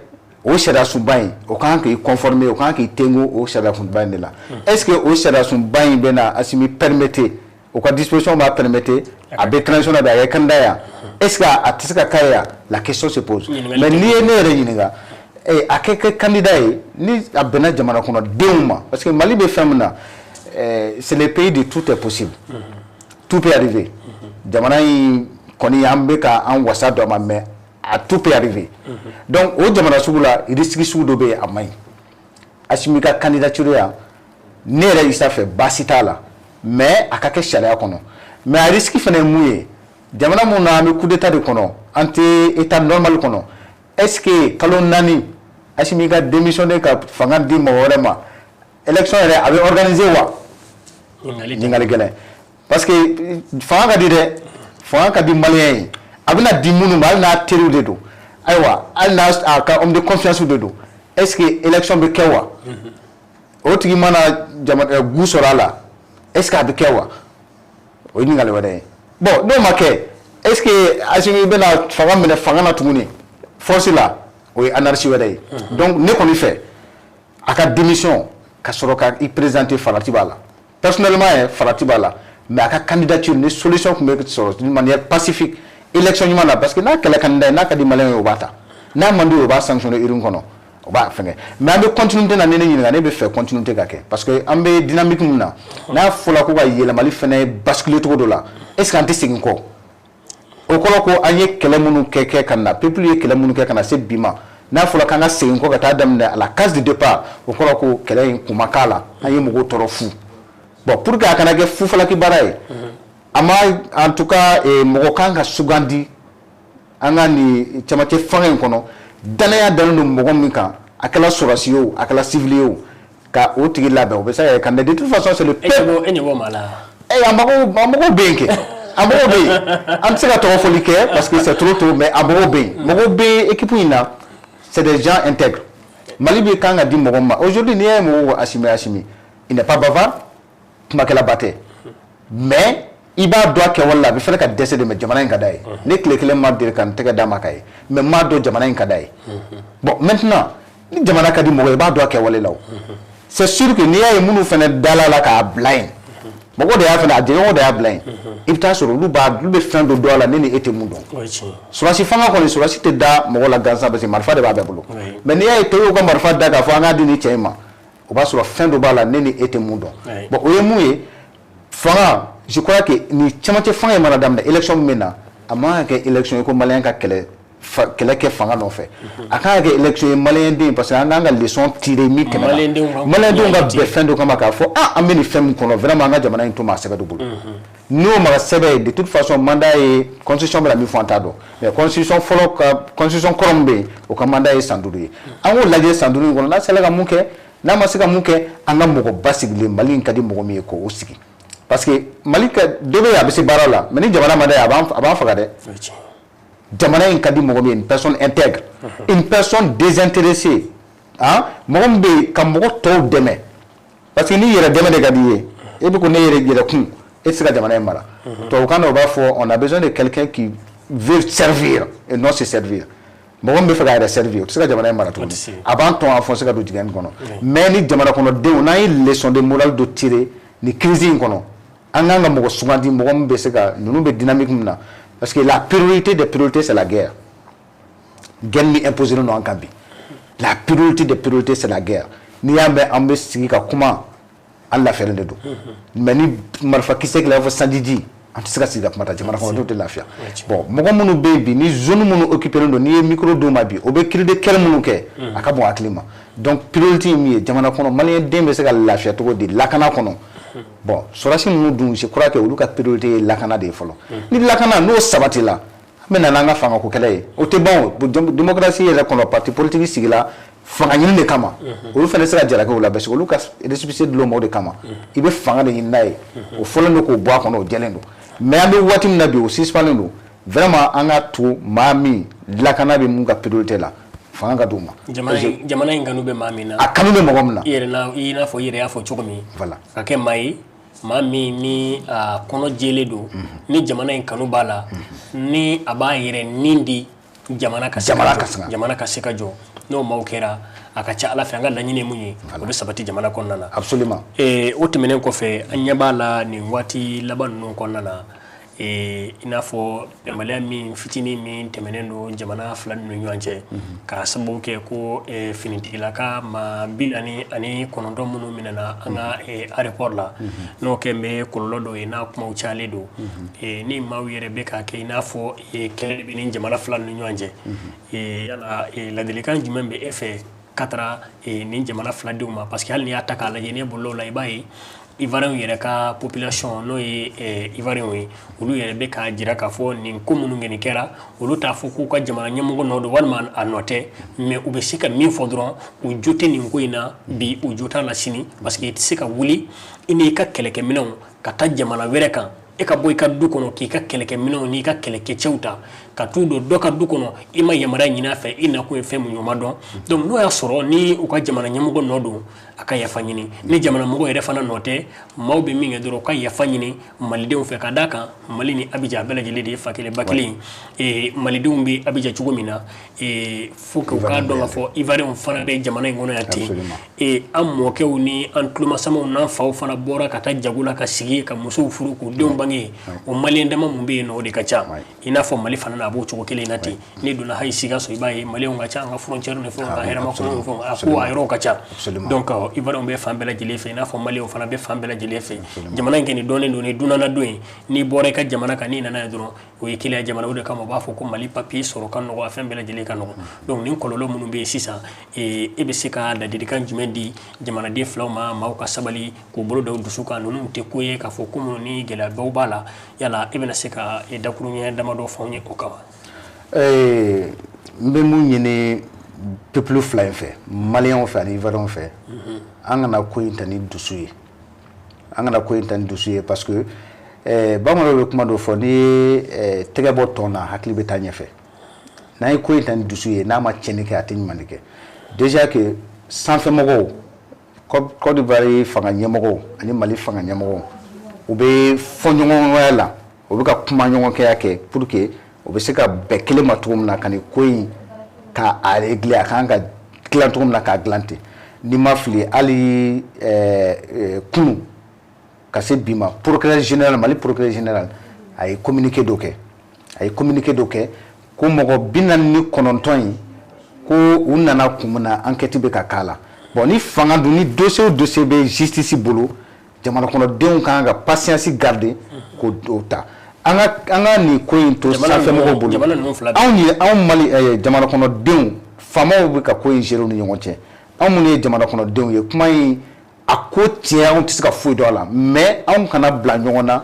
o sariya sunba in, o kan k'i conformer, o kan k'i tengu o sariya sunba in de la. Est ce que o sariya sunba in bɛna Assimi permettre, o ka disposition b'a permettre, a bɛ transition na bi, a kɛ candidat ya? Est ce que a tɛ se ka k'a ye ya? La question se pose. Mais n'i ye ne yɛrɛ ɲininka, a kɛ kɛ candidat ye, ni a bɛnna jamana kɔnɔdenw ma, parce que Mali bɛ fɛn min na, c'est le pays de tout est possible, tout peut arriver. Jamana in kɔni, an bɛ ka an wasa don a ma, mais a tout peut arriver. Donc o jamana sugu la, risque sugu dɔ bɛ yen, a man ɲi. Assimi ka candidature ya, ne yɛrɛ Isa fɛ, baasi t'a la, mais a ka kɛ sariya kɔnɔ. Mais a risque fana ye mun ye? Jamana mun na an bɛ coup d'état de kɔnɔ, an tɛ état normal kɔnɔ. Est ce que kalo 4, Assimi ka démissionner ka fanga di mɔgɔ wɛrɛ ma, élection yɛrɛ a bɛ organiser wa? Ɲininkali gɛlɛn, parce que fanga ka di dɛ, fanga ka di malien ye. A A bɛna di minnu ma, hali n'a teriw de don, ayiwa, hali n'a a ka homme de confiance de don, est ce que élection bɛ kɛ wa? O tigi mana jama gu sɔrɔ a la, est ce que a bɛ kɛ wa? O ye ɲininkali wɛrɛ ye. Bon, n'o ma kɛ, est ce que Assimi bɛna fanga minɛ fanga na tuguni force la? O ye anarchie wɛrɛ ye. Donc ne kɔni fɛ, a ka démission ka sɔrɔ ka i présenter, farati b'a la. Personnellement yɛrɛ, farati b'a la, mais a ka candidature ni solution tun bɛ sɔrɔ d'une manière pacifique, élection ɲuman na, parce que n'a kɛlɛ candidat ye, n'a ka di malien ye, o b'a ta, n'a man di ye, o b'a sanctionner urne kɔnɔ, o b'a fɛngɛ. Mais an bɛ continuité na. Ni ne ɲininka, ne bɛ fɛ continuité ka kɛ, parce que an bɛ dynamique min na, n'a fɔra ko ka yɛlɛmali fɛnɛ basculer cogo dɔ la, est ce que an tɛ segin kɔ? O kɔrɔ ko an ye kɛlɛ minnu kɛ ka na, peuple ye kɛlɛ minnu kɛ ka na se bi ma, n'a fɔra k'an ka segin kɔ ka taa daminɛ à la case de départ, o kɔrɔ ko kɛlɛ in kun ma k'a la, an ye mɔgɔw tɔɔrɔ fu. Bon, pour que a kana kɛ fufalaki baara ye, a ma, en tout cas, mɔgɔ kan ka sugandi an ka nin cɛmancɛ fanga in kɔnɔ, danaya dalen don mɔgɔ min kan, a kɛla sɔrɔdasi ye o, a kɛla civil ye o, ka o tigi labɛn, o bɛ se ka kɛ candidat. De toute façon, c'est le peuple. E ɲɛ b'o maa la? A mago bɛ yen kɛ, a mago bɛ yen. An tɛ se ka tɔgɔ fɔli kɛ parce que c'est trop tôt, mais a mago bɛ yen, mɔgɔw bɛ équipe in na, c'est des gens intègres. Mali bɛ kan ka di mɔgɔ min ma aujourd'hui, n'i y'a ye mɔgɔw ko Assimi, Assimi, il n'est pas bavard, kumakɛlaba tɛ, mais i b'a dɔn a kɛwale la, a bɛ fɛnɛ ka dɛsɛ de, mais jamana in ka d'a ye. Ne tile kelen ma deli ka n tɛgɛ d'a ma k'a ye, mais n m'a dɔn jamana in ka d'a ye. Bon, maintenant, ni jamana ka di mɔgɔ ye, i b'a dɔn a kɛwale la. O c'est sûr que n'i y'a ye minnu fɛnɛ dala la k'a bila yen, mɔgɔ de y'a fɛnɛ, a jɛɲɔgɔn de y'a bila yen, i bɛ taa sɔrɔ olu bɛ fɛn dɔ dɔn a la, ne ni e tɛ mun dɔn. O ye tiɲɛ ye. Sɔrɔdasi fanga kɔni, sɔrɔdasi tɛ da mɔgɔ la gansan, parce que marifa de b'a bɛɛ bolo. Mais n'i y'a ye tɔw y'u ka marifa da k'a fɔ an k'a di nin cɛ in ma, o b'a sɔrɔ fɛn dɔ b'a la, ne ni e tɛ mun dɔn. Bon, o ye mun ye? Fanga, je crois que ni cɛmancɛ fanga in mana daminɛ, élection min bɛ na, a man kan ka kɛ élection ye ko malien ka kɛlɛ kɛlɛ kɛ fanga nɔfɛ. A kan ka kɛ élection ye malien den, parce que an kan ka leçon tirer min tɛmɛna, malien ka bɛn fɛn dɔ kama k'a fɔ ah, an bɛ nin fɛn min kɔnɔ, vraiment, an ka jamana in to maa sɛbɛ dɔ bolo. N'o ma sɛbɛn ye, de toute façon, mandat ye, constitution bɛna min fɔ, an t'a dɔn, mais constitution fɔlɔ ka, constitution kɔrɔ min bɛ yen, o ka mandat ye san 5 ye. An k'o lajɛ san 5 in kɔnɔ, n'a sera ka mun kɛ, n'a ma se ka mun kɛ, an ka mɔgɔ basigilen, Mali in ka di mɔgɔ min ye, k'o sigi, parce que Mali ka dɔ bɛ yen, a bɛ se baara la, mais ni jamana ma d'a ye, a b'an faga dɛ. Jamana in ka di mɔgɔ min ye, une personne intègre, une personne désintéressée, ah, mɔgɔ min bɛ yen ka mɔgɔ tɔw dɛmɛ, parce que n'i yɛrɛ dɛmɛ de ka di i ye, e bɛ ko ne yɛrɛ yɛrɛ kun, e tɛ se ka jamana in mara. Tubabukan na, u b'a fɔ on a besoin de quelqu'un qui veut servir et non se servir. Mɔgɔ min bɛ fɛ k'a yɛrɛ servir, o tɛ se ka jamana in mara tuguni, a b'an tɔn enfoncer ka don dingɛ in kɔnɔ. Mais ni jamana kɔnɔdenw, n'an ye leçon de morale dɔ tirer nin crise in kɔnɔ, an kan ka mɔgɔ sugandi, mɔgɔ min bɛ se ka ninnu bɛ dynamique min na, parce que la priorité des priorités, c'est la guerre. Guerre min imposé don an kan bi, la priorité des priorités, c'est la guerre. N'i y'a mɛn an bɛ sigi ka kuma, an lafiyalen de don, mais ni marifa kisɛ kɛla i b'a fɔ sanjiji, an tɛ se ka sigi ka kuma ta, jamana kɔnɔdenw tɛ lafiya. Bon, mɔgɔ minnu bɛ yen bi, ni zone minnu occupé don, n'i ye micro d'u ma bi, o bɛ cri de cœur minnu kɛ, a ka bon hakili ma. Donc priorité ye min ye jamana kɔnɔ, malien den bɛ se ka lafiya cogo di lakana kɔnɔ? Bon, sɔrɔdasi ninnu dun, je crois que olu ka priorité ye lakana de ye fɔlɔ. Ni lakana n'o sabatila, an bɛ na n'an ka fangako kɛlɛ ye, o tɛ ban. O démocratie yɛrɛ kɔnɔ, parti politique sigila fanga ɲini de kama, olu fana se ka jalaki o la, parce que olu ka récépissé dil'o ma o de kama. I bɛ fanga de ɲini n'a ye, o fɔlen don k'o bɔ a kɔnɔ, o jɛlen don. Mais an bɛ waati min na bi, o suspendlen don. Vraiment, an ka to maa min lakana bɛ mun ka priorité la, fanga ka d'u ma. Jamana in kanu bɛ maa min na. A kanu bɛ mɔgɔ min na. I yɛrɛ na, i n'a fɔ i yɛrɛ y'a fɔ cogo min. Voilà. Ka kɛ maa ye, maa min ni a kɔnɔ jɛlen don, ni jamana in kanu b'a la, ni a b'a yɛrɛ nin di jamana ka se Jamana ka ka jɔ. se ka- Jamana ka se ka jɔ, n'o maaw kɛra, a ka ca Ala fɛ, an ka laɲini ye mun ye, o bɛ sabati jamana kɔnɔna na. Absolument. O tɛmɛnen kɔfɛ, an ɲɛ b'a la nin waati laban ninnu kɔnɔna na, i n'a fɔ bɛnbaliya min fitinin min tɛmɛnen don jamana fila ninnu ni ɲɔgɔn cɛ, k'a sababu kɛ ko finitigilaka maa 49 minnu minɛna an ka aéroport la, n'o kɛ bɛ kɔlɔlɔ dɔ ye, n'a kumaw cayalen don, ni maaw yɛrɛ bɛ k'a kɛ i n'a fɔ kɛlɛ de bɛ ni jamana fila ninnu ni ɲɔgɔn cɛ. Yala ladilikan jumɛn bɛ e fɛ ka taara nin jamana filadenw ma? Parce que hali n'i y'a ta k'a lajɛ, n'i ye bɔlɔlɔw la, i b'a ye Ivoiriens yɛrɛ ka population, n'o ye Ivoiriens ye, olu yɛrɛ bɛ k'a jira k'a fɔ nin ko minnu kɔni kɛra, olu t'a fɔ k'u ka jamana ɲɛmɔgɔ nɔ don walima a nɔ tɛ, mais u bɛ se ka min fɔ dɔrɔn, u jo tɛ nin ko in na bi, u jo t'a la sini, parce que i tɛ se ka wuli i n'i ka kɛlɛkɛminɛnw ka taa jamana wɛrɛ kan. E ka bɔ i ka du kɔnɔ k'i ka kɛlɛkɛminɛnw n'i ka kɛlɛkɛcɛw ta ka t'u don dɔ ka du kɔnɔ, i ma yamaruya ɲini a fɛ, i nakun ye fɛn mun ye, o ma dɔn. Donc n'o y'a sɔrɔ ni u ka jamana ɲɛmɔgɔ nɔ don, a ka yafa ɲini. Ni jamana mɔgɔ yɛrɛ fana nɔ tɛ, maaw bɛ min kɛ dɔrɔn, u ka yafa ɲini malidenw fɛ, ka d'a kan Mali ni Abijan a bɛɛ lajɛlen de ye fa kelen ba kelen ye. Malidenw bɛ Abijan cogo min na, faut que u k'a dɔn k'a fɔ Ivoirienw fana bɛ jamana in kɔnɔ yan ten. An mɔkɛw ni an tulomasamaw n'an faw fana bɔra ka taa jago la ka sigi ka musow furu k'u denw bange. O malien dama mun bɛ yen nɔ, o de ka ca. I n'a fɔ Mali fana na, a b'o cogo kelen in na ten. N'i donna hali Sikaso, i b'a ye maliyɛnw ka ca an ka frontière ni fɛnw kan, Hɛrɛmakɔnɔ ni fɛnw, a ko a yɔrɔw ka ca. Donc Ivoirienw bɛ fan bɛɛ lajɛlen fɛ, i n'a fɔ maliyɛnw fana bɛ fan bɛɛ lajɛlen fɛ. Jamana in kɔni dɔnnen don ni dunanadon ye. N'i bɔra i ka jamana kan, n'i nana yan dɔrɔn, o ye keleya jamana. O de kama u b'a fɔ ko Mali papier sɔrɔ ka nɔgɔ, a fɛn bɛɛ lajɛlen ka nɔgɔ. Donc nin kɔlɔlɔ minnu bɛ yen sisan, e bɛ se ka ladilikan jumɛn di jamanaden filaw ma? Maaw ka sabali k'u bolo da u dusu kan. Ninnu tɛ ko ye k'a fɔ ko minnu ni gɛlɛyabaw b'a la. Yala e bɛna se ka dakuruɲɛ damadɔ fɔ anw ye o kama? N bɛ mun ɲini peuple fila in fɛ, maliyɛnw fɛ ani ivoiriyɛnw fɛ? An kana ko in ta ni dusu ye, an kana ko in ta ni dusu ye, parce que bamananw bɛ kuma dɔ fɔ: n'i ye tɛgɛ bɔ tɔn na, hakili bɛ taa ɲɛfɛ. N'an ye ko in ta ni dusu ye, n'a ma tiɲɛni kɛ, a tɛ ɲuman kɛ. Déjà que sanfɛmɔgɔw, Côte d'Ivoire fanga ɲɛmɔgɔw ani Mali fanga ɲɛmɔgɔw, u bɛ fɔ ɲɔgɔnya la, u bɛ ka kuma ɲɔgɔnkɛya kɛ pour que u bɛ se ka bɛn kelen ma cogo min na ka nin ko in ka a régler, a kan ka dilan cogo min na, k'a dilan ten. N'i ma fili, hali kunun ka se bi ma, procureur général, Mali procureur général, a ye communiqué dɔ kɛ, a ye communiqué dɔ kɛ ko mɔgɔ 49 in, ko u nana kun min na, enquête bɛ ka k'a la. Bon, ni fanga dun, ni dossier o dossier bɛ justice bolo, jamana kɔnɔdenw kan ka patience garder k'o ta. An ka nin ko in to sanfɛmɔgɔw bolo. Anw ye, anw Mali jamana kɔnɔdenw, faamaw bɛ ka ko in gérer u ni ɲɔgɔn cɛ. Anw minnu ye jamana kɔnɔdenw ye, kuma in a ko tiɲɛ, anw tɛ se ka foyi dɔn a la, mais anw kana bila ɲɔgɔn na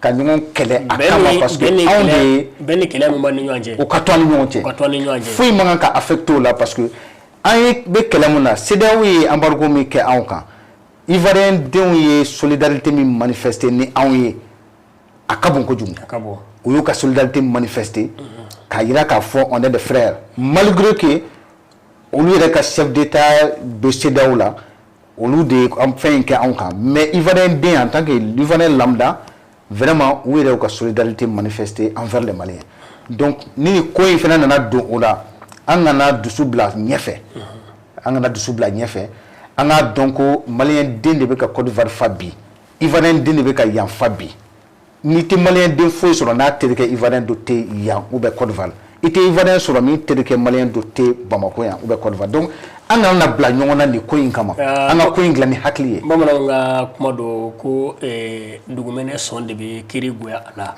ka ɲɔgɔn kɛlɛ a kama, parce que anw de ye Bɛn ni kɛlɛ min b'an ni ɲɔgɔn cɛ, o ka to an ni ɲɔgɔn cɛ. O ka to an ni ɲɔgɔn cɛ. Foyi man kan ka affecter o la, parce que an ye bɛ kɛlɛ mun na, CEDEAO ye embargo min kɛ anw kan, Ivoirien denw ye solidarité min manifester ni anw ye, a ka bon kojugu. A ka bon. U y'u ka solidarité manifester k'a yira k'a fɔ on est des frères, malgré que olu yɛrɛ ka chef d'état bɛ CEDEAO la, olu de ye fɛn in kɛ anw kan. Mais Ivoirien den, en tant que Ivoirien lambda, vraiment, u yɛrɛ y'u ka solidarité manifester envers les Maliens. Donc ni nin ko in fana nana don o la, an kana dusu bila ɲɛfɛ, an kana dusu bila ɲɛfɛ. An k'a dɔn ko malien den de bɛ ka Côte d'Ivoire fa bi, Ivoirien den de bɛ ka yan fa bi. N'i tɛ malien den foyi sɔrɔ n'a terikɛ Ivoirien dɔ tɛ yan ou bien Côte d'Ivoire, i tɛ Ivoirien sɔrɔ min terikɛ malien dɔ tɛ Bamako yan ou bien Côte d'Ivoire. Donc an kana na bila ɲɔgɔn na nin ko in kama, an ka ko in dilan ni hakili ye. Bamananw ka kuma dɔ ko dugumɛnɛ sɔn de bɛ kiri goya a la.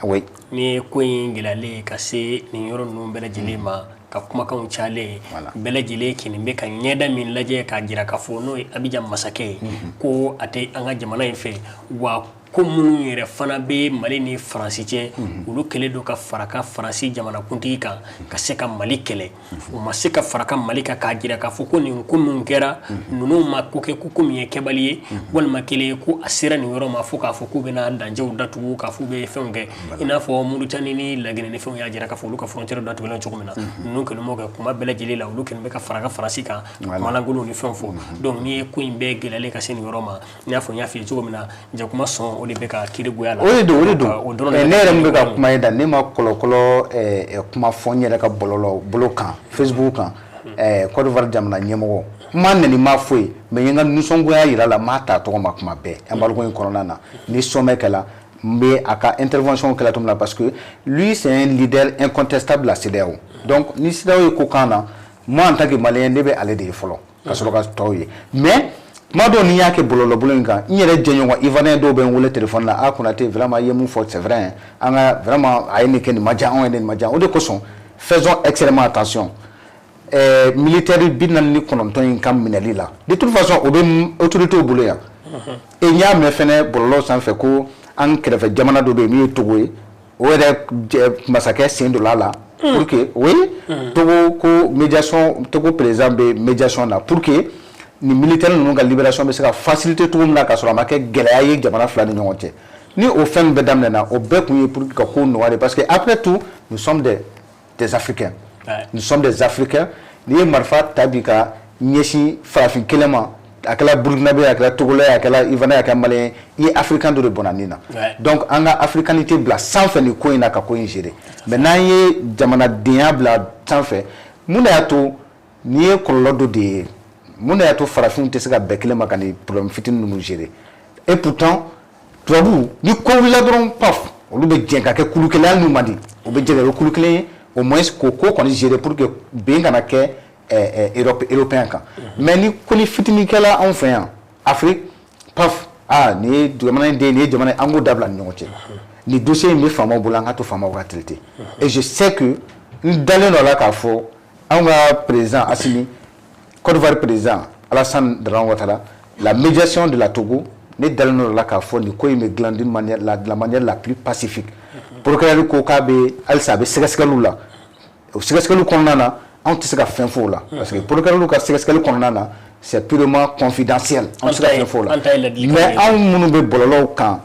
Ni ko in gɛlɛyalen ka se nin yɔrɔ ninnu bɛɛ lajɛlen ma, ka kumakanw cayalen, bɛɛ lajɛlen kɔni bɛ ka ɲɛda min lajɛ k'a jira k'a fɔ n'o ye Abijan masakɛ ye, ko a tɛ an ka jamana in fɛ wa. Ko minnu yɛrɛ fana bɛ Mali ni Faransi cɛ, olu kɛlen don ka fara ka Faransi jamanakuntigi kan ka se ka Mali kɛlɛ. U ma se ka fara ka Mali kan k'a jira k'a fɔ ko nin ko min kɛra, ninnu ma ko kɛ ko min ye kɛbali ye, walima kelen ko a sera nin yɔrɔ ma fo k'a fɔ k'u bɛna dancɛw datugu, k'a fɔ u bɛ fɛnw kɛ, i n'a fɔ Mauritanie ni Laginɛ ni fɛnw y'a jira k'a fɔ olu ka frontière datugulen cogo min na. Ninnu kɔni m'o kɛ. Kuma bɛɛ lajɛlen la, olu kɔni bɛ ka fara ka Faransi kan, kumalankolonw ni fɛnw fɔ. Donc n'i ye ko in bɛɛ gɛlɛyalen ka se nin yɔrɔ ma, i n'a fɔ n y'a f'i ye cogo min na, jakuma sɔn o de bɛ ka kiiri goya la. O de don, o de don. Ne yɛrɛ min bɛ ka kuma ye da, ne ma kɔlɔkɔlɔ kuma fɔ n yɛrɛ ka bɔlɔlɔ bolo kan, Facebook kan, Côte d'Ivoire jamana ɲɛmɔgɔ n ma nɛni, ma foyi, mais n ye n ka nisɔngoya yira la, n m'a ta tɔgɔ ma kuma bɛɛ. Embargo in kɔnɔna na, ni sommet kɛla, n bɛ a ka intervention kɛla cogo min na, parce que lui, c'est un leader incontestable la CEDEAO. Donc ni CEDEAO ye ko kan na, moi, en tant que Malien, ne bɛ ale de ye fɔlɔ ka sɔrɔ ka tɔw ye. Mais kuma dɔw, n'i y'a kɛ bɔlɔlɔbolo in kan, n yɛrɛ jɛɲɔgɔn Ivoirien dɔw bɛ n wele téléphone la: "A Konate, vraiment, i ye mun fɔ, c'est vrai, an ka vraiment a ye nin kɛ, nin ma diya anw ye, nin ma diya." O de kosɔn, faisons extrêmement attention. Militaire 49 in ka minɛli la, de toute façon, o bɛ autorités bolo yan. Et n y'a mɛn fɛnɛ bɔlɔlɔ sanfɛ ko an kɛrɛfɛ jamana dɔ bɛ yen min ye Togo ye, o yɛrɛ masakɛ sen donna a la pour que, oui, Togo ko médiation, Togo président bɛ médiation na pour que ni militaire ninnu ka libération bɛ se ka faciliter cogo min na, ka sɔrɔ a ma kɛ gɛlɛya ye jamana fila ni ɲɔgɔn cɛ. Ni o fɛn bɛɛ daminɛna, o bɛɛ kun ye pour que ka ko nɔgɔya de, parce que après tout, nous sommes des Africains. Nous sommes des Africains. N'i ye marifa ta bi ka ɲɛsin farafin kelen ma, a kɛra Burkinabé, a kɛra Togolais, a kɛra Ivoirien, a kɛra Malien, i ye Africain dɔ de bɔnna nin na. Donc an ka africanité bila sanfɛ nin ko in na, ka ko in gérer. Mais n'an ye jamanadenya bila sanfɛ, mun de y'a to n'i ye kɔlɔlɔ dɔ de ye? Mun de y'a to farafinw tɛ se ka bɛn kelen ma ka nin problème fitinin ninnu gérer? Et pourtant tubabu, ni ko wulila dɔrɔn, paf, olu bɛ jɛn ka kɛ kulu kelen. Hali n'u man di, u bɛ jɛ ka kɛ kulu kelen ye, au moins k'o ko kɔni gérer pour que bɛn kana kɛ Europe, européen kan. Mais ni ko ni fitinin kɛla anw fɛ yan Afrique, paf, ah, nin ye jamana in den, nin ye jamana in, an k'o dabila ni ɲɔgɔn cɛ. Nin dossier in bɛ faamaw bolo, an ka to faamaw ka traiter. Et je sais que n dalen dɔ la k'a fɔ anw ka président Assimi, Côte d'Ivoire président Alassane Dramane Ouattara, la médiation de la Togo, ne dalen dɔ la k'a fɔ nin ko in bɛ dilan d'une manière la, de la manière la plus pacifique. Procureur ko k'a bɛ halisa a bɛ sɛgɛsɛgɛliw la. O sɛgɛsɛgɛliw kɔnɔna na, anw tɛ se ka fɛn fɔ o la, parce que procureur ka sɛgɛsɛgɛli kɔnɔna na, c'est purement confidentiel, an tɛ se ka fɛn fɔ o la. Mais anw minnu bɛ bɔlɔlɔw kan,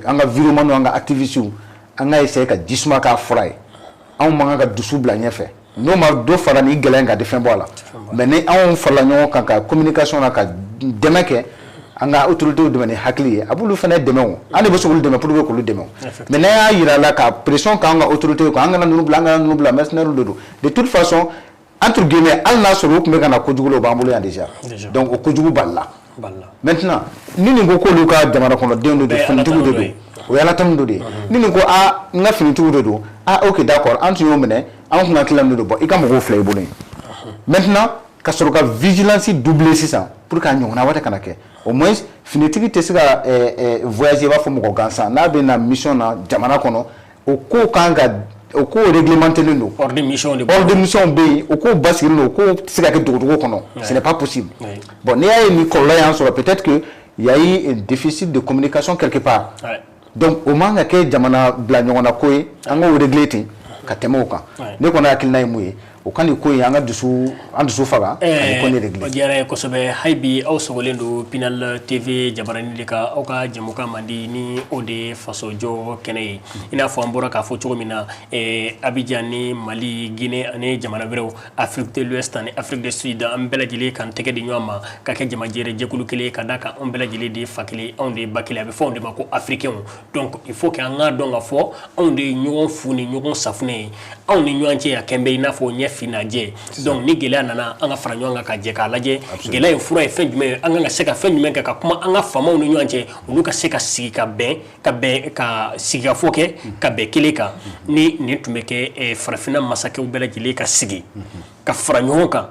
an ka vidéoman, an ka activistes, an ka essayer ka jisuma k'a fura ye. Anw man kan ka dusu bila ɲɛfɛ. N'o ma dɔ fara nin gɛlɛya in kan, a tɛ fɛn bɔ a la. Mais ni anw farala ɲɔgɔn kan ka communication na, ka dɛmɛ kɛ, an ka autorités dɛmɛ ni hakili ye, a b'olu fana dɛmɛ. O an de bɛ se k'olu dɛmɛ pour que k'olu dɛmɛ. Mais n'an y'a yira la ka pression k'an ka autorités kan, an kana ninnu bila, an kana ninnu bila, mercenaires de don. De toute façon, entre guillemets, hali n'a sɔrɔ u tun bɛ ka na kojugu la, o b'an bolo yan déjà. Donc o kojugu balila. Maintenant, ni nin ko k'olu ka jamana kɔnɔdenw de don, finitigiw de don, o ye Ala tanu dɔ de ye. Ni nin ko aa, n ka finitigiw de don, ah, ok, d'accord, an tun y'o minɛ, an kun hakili la de don. Bon, i ka mɔgɔw filɛ i bolo yen. Maintenant ka sɔrɔ ka vigilance doubler sisan pour que a ɲɔgɔnna wɛrɛ kana kɛ. Au moins finitigi tɛ se ka voyager i b'a fɔ mɔgɔ gansan n'a bɛ na mission na jamana kɔnɔ. O ko kan ka o ko réglementé len don. Ordre de mission de. Ordre de mission bɛ yen, o ko basigilen don, o ko tɛ se ka kɛ dogodogo kɔnɔ, ce n'est pas possible. Bon, n'i y'a ye nin kɔlɔlɔ y'an sɔrɔ, peut-être que il y a eu un déficit de communication quelque part. Donc o man ka kɛ jamana bila ɲɔgɔn na ko ye. An k'o régler ten ka tɛmɛ o kan. Ne kɔni hakilina ye mun ye? O ka nin ko in, an ka dusu, an dusu faga ka nin ko in régler. O diyara n ye kosɛbɛ. Hali bi aw sogolen don Pinal TV jabaranin de kan, aw ka jɛmukan man di ni o de ye fasojɔ kɛnɛ ye. I n'a fɔ an bɔra k'a fɔ cogo min na, Abidjan ni Mali, Guinée ani jamana wɛrɛw, Afrique de l'Ouest ani Afrique du Sud, an bɛɛ lajɛlen k'an tɛgɛ di ɲɔgɔn ma ka kɛ jamajɛrɛ jɛkulu kelen, ka d'a kan anw bɛɛ lajɛlen de ye fa kelen, anw de ye ba kelen. A bɛ fɔ anw de ma ko africains. Donc il faut que an k'a dɔn k'a fɔ anw de ye ɲɔgɔn fu ni ɲɔgɔn safunɛ ye. Anw ni ɲɔgɔn cɛ a kɛn bɛ i n'a fɔ ɲɛ fin n'a jɛ. Donc ni gɛlɛya nana, an ka fara ɲɔgɔn kan ka jɛ k'a lajɛ gɛlɛya in fura ye fɛn jumɛn ye, an kan ka se ka fɛn jumɛn kɛ, ka kuma an ka faamaw ni ɲɔgɔn cɛ, olu ka se ka sigi ka bɛn, ka bɛn, ka sigikafɔ kɛ, ka bɛn kelen kan. Ni nin tun bɛ kɛ, farafinna masakɛw bɛɛ lajɛlen ka sigi ka fara ɲɔgɔn kan,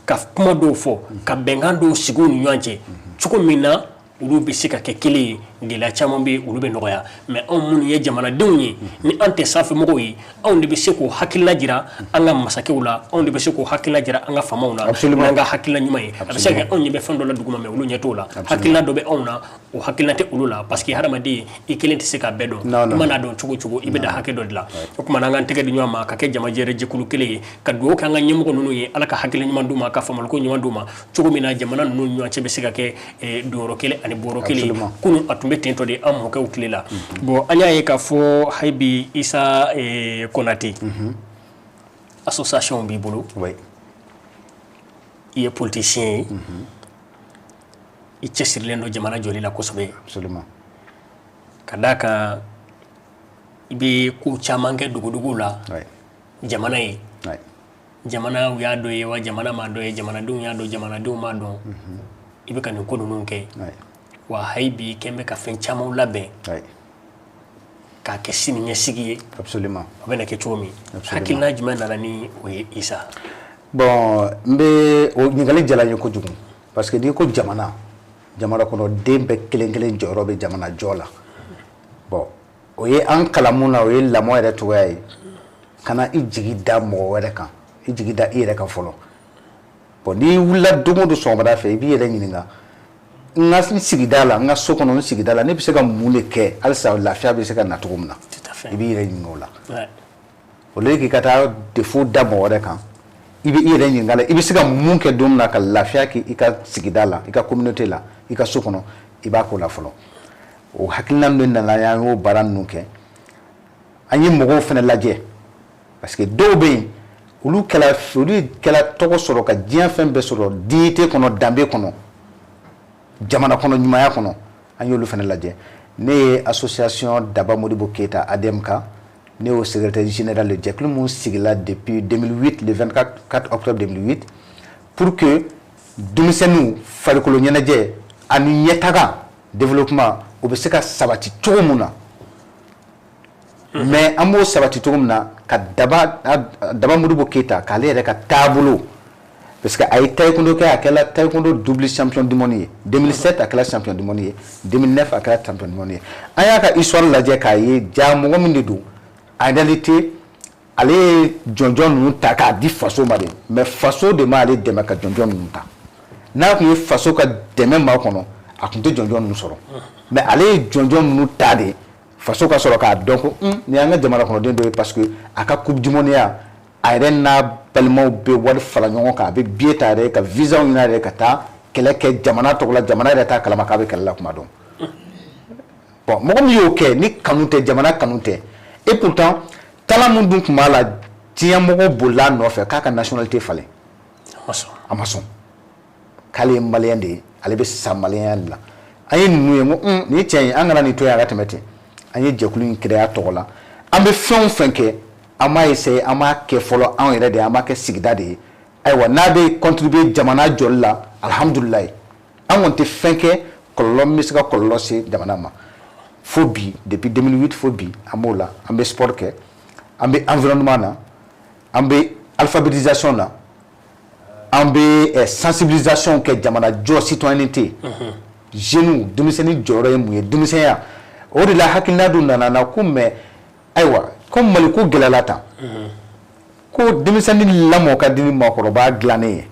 ka kuma dɔw fɔ, ka bɛnkan dɔw sigi u ni ɲɔgɔn cɛ cogo min na olu bɛ se ka kɛ kelen ye, gɛlɛya caman bɛ olu bɛ nɔgɔya. Mais anw minnu ye jamanadenw ye, ni an tɛ sanfɛmɔgɔw ye, anw de bɛ se k'o hakilina jira an ka masakɛw la, anw de bɛ se k'o hakilina jira an ka faamaw la n'an ka hakilina ɲuman ye. A bɛ se ka kɛ anw ɲɛ bɛ fɛn dɔ la duguma, mais olu ɲɛ t'o la. Hakilina dɔ bɛ anw na, o hakilina tɛ olu la, parce que hadamaden, i kelen tɛ se k'a bɛɛ dɔn. I mana dɔn cogo cogo, i bɛ da hakɛ dɔ de la. O tuma an k'an tɛgɛ di ɲɔgɔn ma ka kɛ jamajɛrɛ jɛkulu kelen ye, ka dugawu kɛ an ka ɲɛmɔgɔ ninnu ye, Ala ka hakili ɲuman d'u ma, ka faamuyaliko ɲuman d'u ma, cogo min na jamana ninnu ni ɲɔgɔn cɛ bɛ se ka kɛ donyɔrɔ kelen ani bɔyɔrɔ kelen ye. Kunun a tun bɛ ten tɔ de an mɔkɛw tile la. Bon, an y'a ye k'a fɔ hali bi, Isa Konate, association b'i bolo, i ye politicien ye, i cɛsirilen don jamana jɔli la kosɛbɛ, ka d'a kan i bɛ ko caman kɛ dogodogo la jamana ye. Jamana y'a dɔn ye wa, jamana m'a dɔn ye, jamanadenw y'a dɔn, jamanadenw m'a dɔn, i bɛ ka nin ko ninnu kɛ. Wa hali bi kɛn bɛ ka fɛn caman labɛn k'a kɛ sini ɲɛsigi ye. O bɛna kɛ cogo min, hakilina jumɛn nana ni o ye, Isa? Bon, n bɛ o ɲininkali diyara n ye kojugu, parce que n'i ko jamana, jamana kɔnɔ den bɛɛ kelen kelen jɔyɔrɔ bɛ jamana jɔ la. Bon, o ye an kalan mun na, o ye lamɔ yɛrɛ cogoya ye. Kana i jigi da mɔgɔ wɛrɛ kan, i jigi da i yɛrɛ kan fɔlɔ. Bon, n'i wulila don o don sɔgɔmada fɛ, i b'i yɛrɛ ɲininka: n ka n sigida la, n ka so kɔnɔ, n sigida la, ne bɛ se ka mun de kɛ halisa lafiya bɛ se ka na cogo min na? I b'i yɛrɛ ɲininka o la. Au lieu k'i ka taa défaut da mɔgɔ wɛrɛ kan, i bɛ i yɛrɛ ɲininka la, i bɛ se ka mun kɛ don min na ka lafiya kɛ i ka sigida la, i ka communauté la, i ka so kɔnɔ, i b'a k'o la fɔlɔ. O hakilina de nana, an y'o baara ninnu kɛ. An ye mɔgɔw fana lajɛ, parce que dɔw bɛ yen, olu kɛla tɔgɔ sɔrɔ ka diɲɛ fɛn bɛɛ sɔrɔ dignité kɔnɔ, danbe kɔnɔ, jamana kɔnɔ ɲumanya kɔnɔ. An y'olu fana lajɛ. Ne ye association Daba Modibo Keyita, ADMK, ne y'o secrétaire général de jɛkulu mun sigila depuis 2008, le 24 octobre 2008, pour que denmisɛnninw farikolo ɲɛnajɛ ani ɲɛtaga, développement, o bɛ se ka sabati cogo mun na. Mais an b'o sabati cogo min na, ka Daba Modibo Keyita, k'ale yɛrɛ ka taabolo, parce que a ye taekwondo kɛ, a kɛla taekwondo double champion du monde ye. 2007, a kɛla champion du monde ye. 2009, a kɛra champion du monde ye. An y'a ka histoire lajɛ k'a ye ja mɔgɔ min de don. En réalité, ale ye jɔnjɔn ninnu ta k'a di faso ma de, mais faso de m'ale dɛmɛ ka jɔnjɔn ninnu ta. N'a tun ye faso ka dɛmɛ ma kɔnɔ, a tun tɛ jɔnjɔn ninnu sɔrɔ. Mais ale ye jɔnjɔn ninnu ta de, faso ka sɔrɔ k'a dɔn ko nin y'an ka jamana kɔnɔden dɔ ye, parce que a ka coupe du monde ya, a yɛrɛ n'a balimaw bɛ wari fara ɲɔgɔn kan, a bɛ billet ta yɛrɛ, ka visa ɲini a yɛrɛ, ka taa kɛlɛ kɛ jamana tɔgɔ la. Jamana yɛrɛ t'a kalama k'a bɛ kɛlɛ la kuma dɔn. Bon, mɔgɔ min y'o kɛ ni kanu tɛ, jamana kanu tɛ, et pourtant talent mun dun tun b'a la, diɲɛ mɔgɔw bolila a nɔfɛ k'a ka nationalité falen. A ma sɔn, k'ale ye malien de ye, ale bɛ sa maliyɛnya de la. An ye ninnu ye, n ko nin cɛ in, an kana nin to yen a ka tɛmɛ ten. An ye jɛkulu in créer a tɔgɔ la. An bɛ fɛn o fɛn kɛ, an b'a essayer, an b'a kɛ fɔlɔ anw yɛrɛ de ye, an b'a kɛ sigida de ye. Ayiwa, n'a bɛ contribuer jamana jɔli la, alihamudulilayi. An kɔni tɛ fɛn kɛ kɔlɔlɔ min bɛ se ka kɔlɔlɔ se jamana ma. Fo bi, depuis 2008 fo bi, an b'o la. An bɛ sport kɛ, an bɛ environnement na, an bɛ alphabétisation na, an bɛ sensibilisation kɛ jamana jɔ, citoyenneté, jeunes, denmisɛnnin jɔyɔrɔ ye mun ye denmisɛnya. O de la hakilina dɔ nana na ko mais ayiwa, ko Mali ko gɛlɛyala tan, ko denmisɛnnin lamɔ ka di ni maakɔrɔba dilannen ye.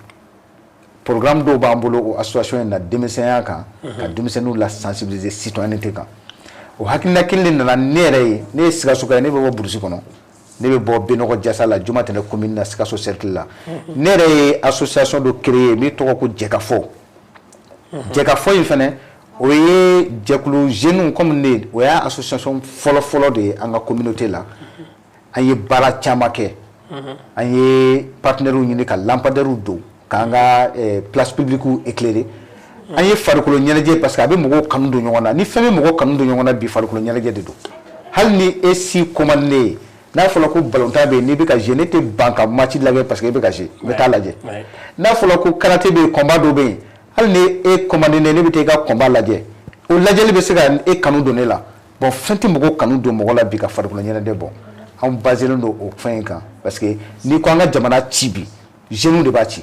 Programme dɔw b'an bolo o association in na, denmisɛnya kan, ka denmisɛnninw la sensibiliser citoyenneté kan. O hakilina kelen de nana ne yɛrɛ ye. Ne ye Sikasoka ye, ne bɛ bɔ brousse kɔnɔ, ne bɛ bɔ Benɔgɔ Jasa la, Jumatɛnɛ commune na, Sikaso cercle la. Ne yɛrɛ ye association dɔ créer min tɔgɔ ko Jɛkafɔ. Jɛkafɔ in fɛnɛ, o ye jɛkulu jeunes comme ne, o y'a association fɔlɔ fɔlɔ de ye an ka communauté la. An ye baara caman kɛ. An ye partenaires ɲini ka lampadaires don k'an ka place publique éclairer. An ye farikolo ɲɛnajɛ, parce que a bɛ mɔgɔw kanu don ɲɔgɔn na. Ni fɛn bɛ mɔgɔw kanu don ɲɔgɔn na bi, farikolo ɲɛnajɛ de don. Hali ni e si ko man di ne ye, n'a fɔra ko balontan bɛ yen, n'i bɛ ka jouer, ne tɛ ban ka match lajɛ, parce que e bɛ ka jouer, n bɛ taa lajɛ. N'a fɔra ko karaté bɛ yen, combat dɔ bɛ yen, hali ni e ko man di ne ye, ne bɛ taa i ka combat lajɛ. O lajɛli bɛ se ka e kanu don ne la. Bon, fɛn tɛ mɔgɔw kanu don mɔgɔ la bi ka farikolo ɲɛnajɛ bɔ. Anw basé don o fɛn in kan, parce que n'i ko an ka jamana ci bi, jeunes de b'a ci.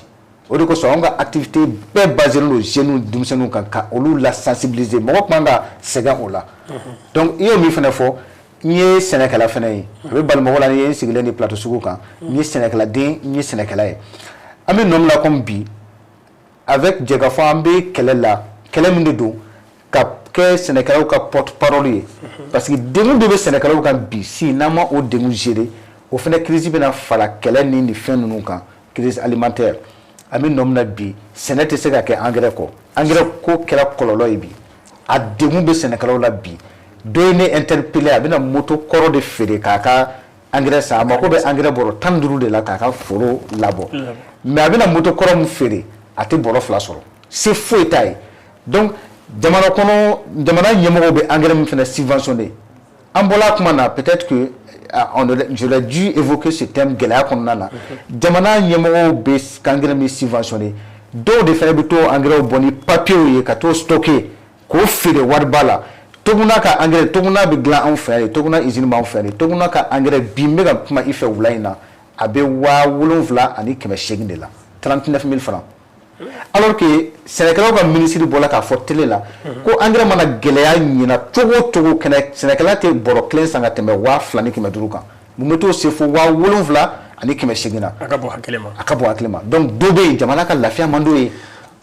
O de kosɔn anw ka activité bɛɛ basé don jeunes, denmisɛnninw kan, ka olu la sensibiliser. Mɔgɔ tun man ka sɛgɛn o la. Donc i y'o min fana fɔ, n ye sɛnɛkɛla fana ye. A bɛ bali mɔgɔ la, ni ye n sigilen ni plateau sugu kan, n ye sɛnɛkɛladen, n ye sɛnɛkɛla ye. An bɛ nɔ min na comme bi, avec Jɛkafɔ, an bɛ kɛlɛ la, kɛlɛ min de don ka kɛ sɛnɛkɛlaw ka porte parole ye, parce que degun dɔ bɛ sɛnɛkɛlaw kan bi. Si n'an ma o degun gérer, o fana crise bɛna fara kɛlɛ ni nin fɛn ninnu kan, crise alimentaire. An bɛ nɔ min na bi, sɛnɛ tɛ se ka kɛ engrais kɔ. Engrais ko kɛra kɔlɔlɔ ye bi, a degun bɛ sɛnɛkɛlaw la bi. Dɔ ye ne interpellé, a bɛna moto kɔrɔ de feere k'a ka engrais san. A mako bɛ engrais bɔrɔ 15 de la k'a ka foro labɔ, mais a bɛna moto kɔrɔ min feere, a tɛ bɔrɔ 2 sɔrɔ, se foyi t'a ye. Donc jamana kɔnɔ, jamana ɲɛmɔgɔw bɛ engrais min fana subventionné, an bɔla a kuma na, peut-être que j'aurais dû évoquer ce thème gɛlɛya kɔnɔna na. Jamana ɲɛmɔgɔw bɛ engrais min subventionné, dɔw de fana bɛ t'o engrais bɔ ni papiers ye ka t'o stocker k'o feere wariba la. Toguna ka engrais, Toguna bɛ dilan anw fɛ yan de, Toguna usine b'anw fɛ yan de. Toguna ka engrais bi, n bɛ ka kuma i fɛ wula in na, a bɛ 7800 de la, 39 000 francs, alors que sɛnɛkɛlaw ka ministre bɔra k'a fɔ télé la ko engrais mana gɛlɛya ɲina cogo o cogo, kɛnɛ sɛnɛkɛla tɛ bɔrɔ kelen san ka tɛmɛ 2500 kan. Mun bɛ t'o se fo 7800 na? A ka bɔ hakili ma. A ka bɔ hakili ma. Donc dɔ bɛ yen, jamana ka lafiya man d'o ye.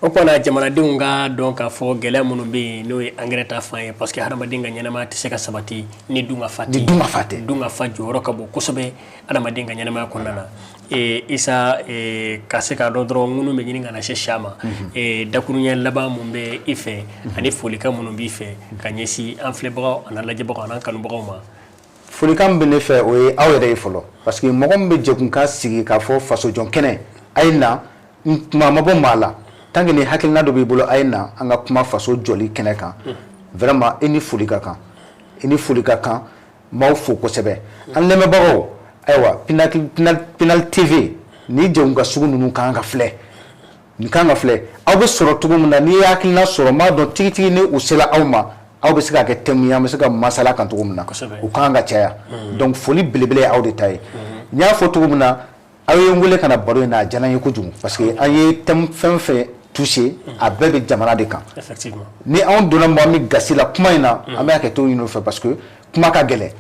O kumana, jamanadenw ka dɔn k'a fɔ gɛlɛya minnu bɛ yen, n'o ye engrais ta fan ye, parce que hadamaden ka ɲɛnamaya tɛ se ka sabati ni dun ka fa tɛ. Ni dun ka fa tɛ. Dun ka fa jɔyɔrɔ ka bon kosɛbɛ hadamaden ka ɲɛnamaya kɔnɔna na. Isa, ka se k'a dɔn dɔrɔn minnu bɛ ɲini ka na se siya ma, dakuruɲɛ laban mun bɛ i fɛ ani folikan minnu b'i fɛ ka ɲɛsin an filɛbagaw an'an lajɛbagaw an'an kanubagaw ma? Folikan min bɛ ne fɛ, o ye aw yɛrɛ ye fɔlɔ, parce que mɔgɔ min bɛ jɛkunkan sigi k'a fɔ fasojɔ kɛnɛ, a ye na, maa ma bɔ maa la, tant que ni hakilina dɔ b'i bolo, a ye na an ka kuma faso jɔli kɛnɛ kan. Vraiment, i ni foli ka kan, i ni foli ka kan. N b'aw fo kosɛbɛ, an lamɛnbagaw. Ayiwa, Pinal TV ni jɛkunkan sugu ninnu kan ka filɛ, nin kan ka filɛ. Aw bɛ sɔrɔ cogo min na, n'i ye hakilina sɔrɔ, n b'a dɔn tigitigi ni u sera aw ma, aw bɛ se ka kɛ thème ye, an bɛ se ka masala kan cogo min na. U kan ka caya. Donc foli belebele ye aw de ta ye. N y'a fɔ cogo min na, aw ye n wele ka na baro in na, a diyara n ye kojugu, parce que an ye thème fɛn fɛn touché, a bɛɛ bɛ jamana de kan. Ni anw donna mɔgɔ min gasi la kuma in na, an bɛ hakɛto ɲini o fɛ, parce que kuma ka gɛlɛn,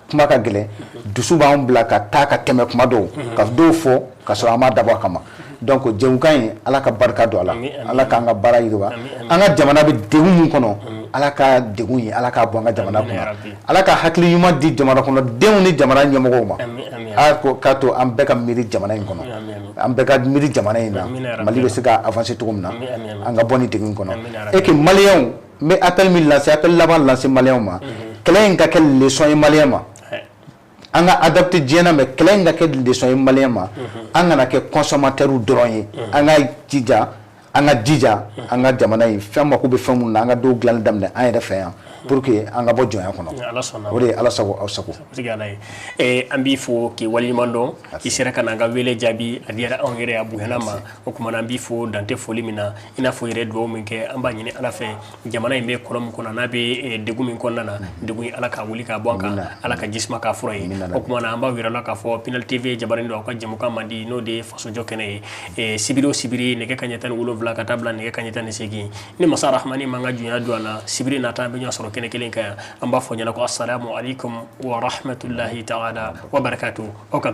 kuma ka gɛlɛn. Dusu b'an bila ka taa ka tɛmɛ kuma dɔw ka dɔw fɔ ka sɔrɔ an m'a dabɔ a kama. Donc jɛmukan in, Ala ka barika don a la, Ala k'an ka baara yiriwa. An ka jamana bɛ degun min kɔnɔ, Ala ka degun ye, Ala k'a bɔ an ka jamana kɔnɔ. Ala ka hakili ɲuman di jamana kɔnɔ denw ni jamana ɲɛmɔgɔw ma. Ala ko k'a to an bɛɛ ka miiri jamana in kɔnɔ, an bɛɛ ka miiri jamana in na, Mali bɛ se ka avancer cogo min na, an ka bɔ nin degun kɔnɔ. Et que Maliyɛnw, n bɛ appel min lancer, appel laban lancer Maliyɛnw ma, kɛlɛ in ka kɛ leçon ye Maliyɛn ma. An ka adapté diɲɛ na, mais kɛlɛ in ka kɛ leçon ye Maliyɛn ma. An kana kɛ consommateur dɔrɔn ye. An ka jija, an ka jija an ka jamana in fɛn mako bɛ fɛn minnu na, an ka dɔw dilanni daminɛ an yɛrɛ fɛ yan pour que an ka bɔ jɔnya kɔnɔ. O de ye Ala sago, aw sago. Ala ye, an b'i fo k'i waleɲuman dɔn. I sera ka n'an ka wele jaabi, a diyara anw yɛrɛ, a bonyana ma. O tuma na, an b'i fo dante foli min na. I n'a fɔ yɛrɛ dugawu min kɛ, an b'a ɲini Ala fɛ, jamana in bɛ kɔlɔn min kɔnɔ, n'a bɛ degun min kɔnɔna na, degun in, Ala k'a wuli k'a bɔ an kan, Ala ka jisuma k'a fura ye. O tuma na, an b'aw yɛrɛ la k'a fɔ Pinal TV jabarani don, aw ka jɛmukan man di, n'o de ye fasojɔ kɛnɛ ye, sibiri o sibiri, nɛgɛ kanɲɛ 17 ka taa bila nɛgɛ kanɲɛ 18. Ni masa Rahamani man ka junya don an na, sibiri nata an bɛ ɲɔgɔn sɔrɔ kɛnɛ kelen kan yan. An b'a fɔ ɲɛna ko asalamu aleykum wa rahmatulahi taala wa barakatu. Aw ka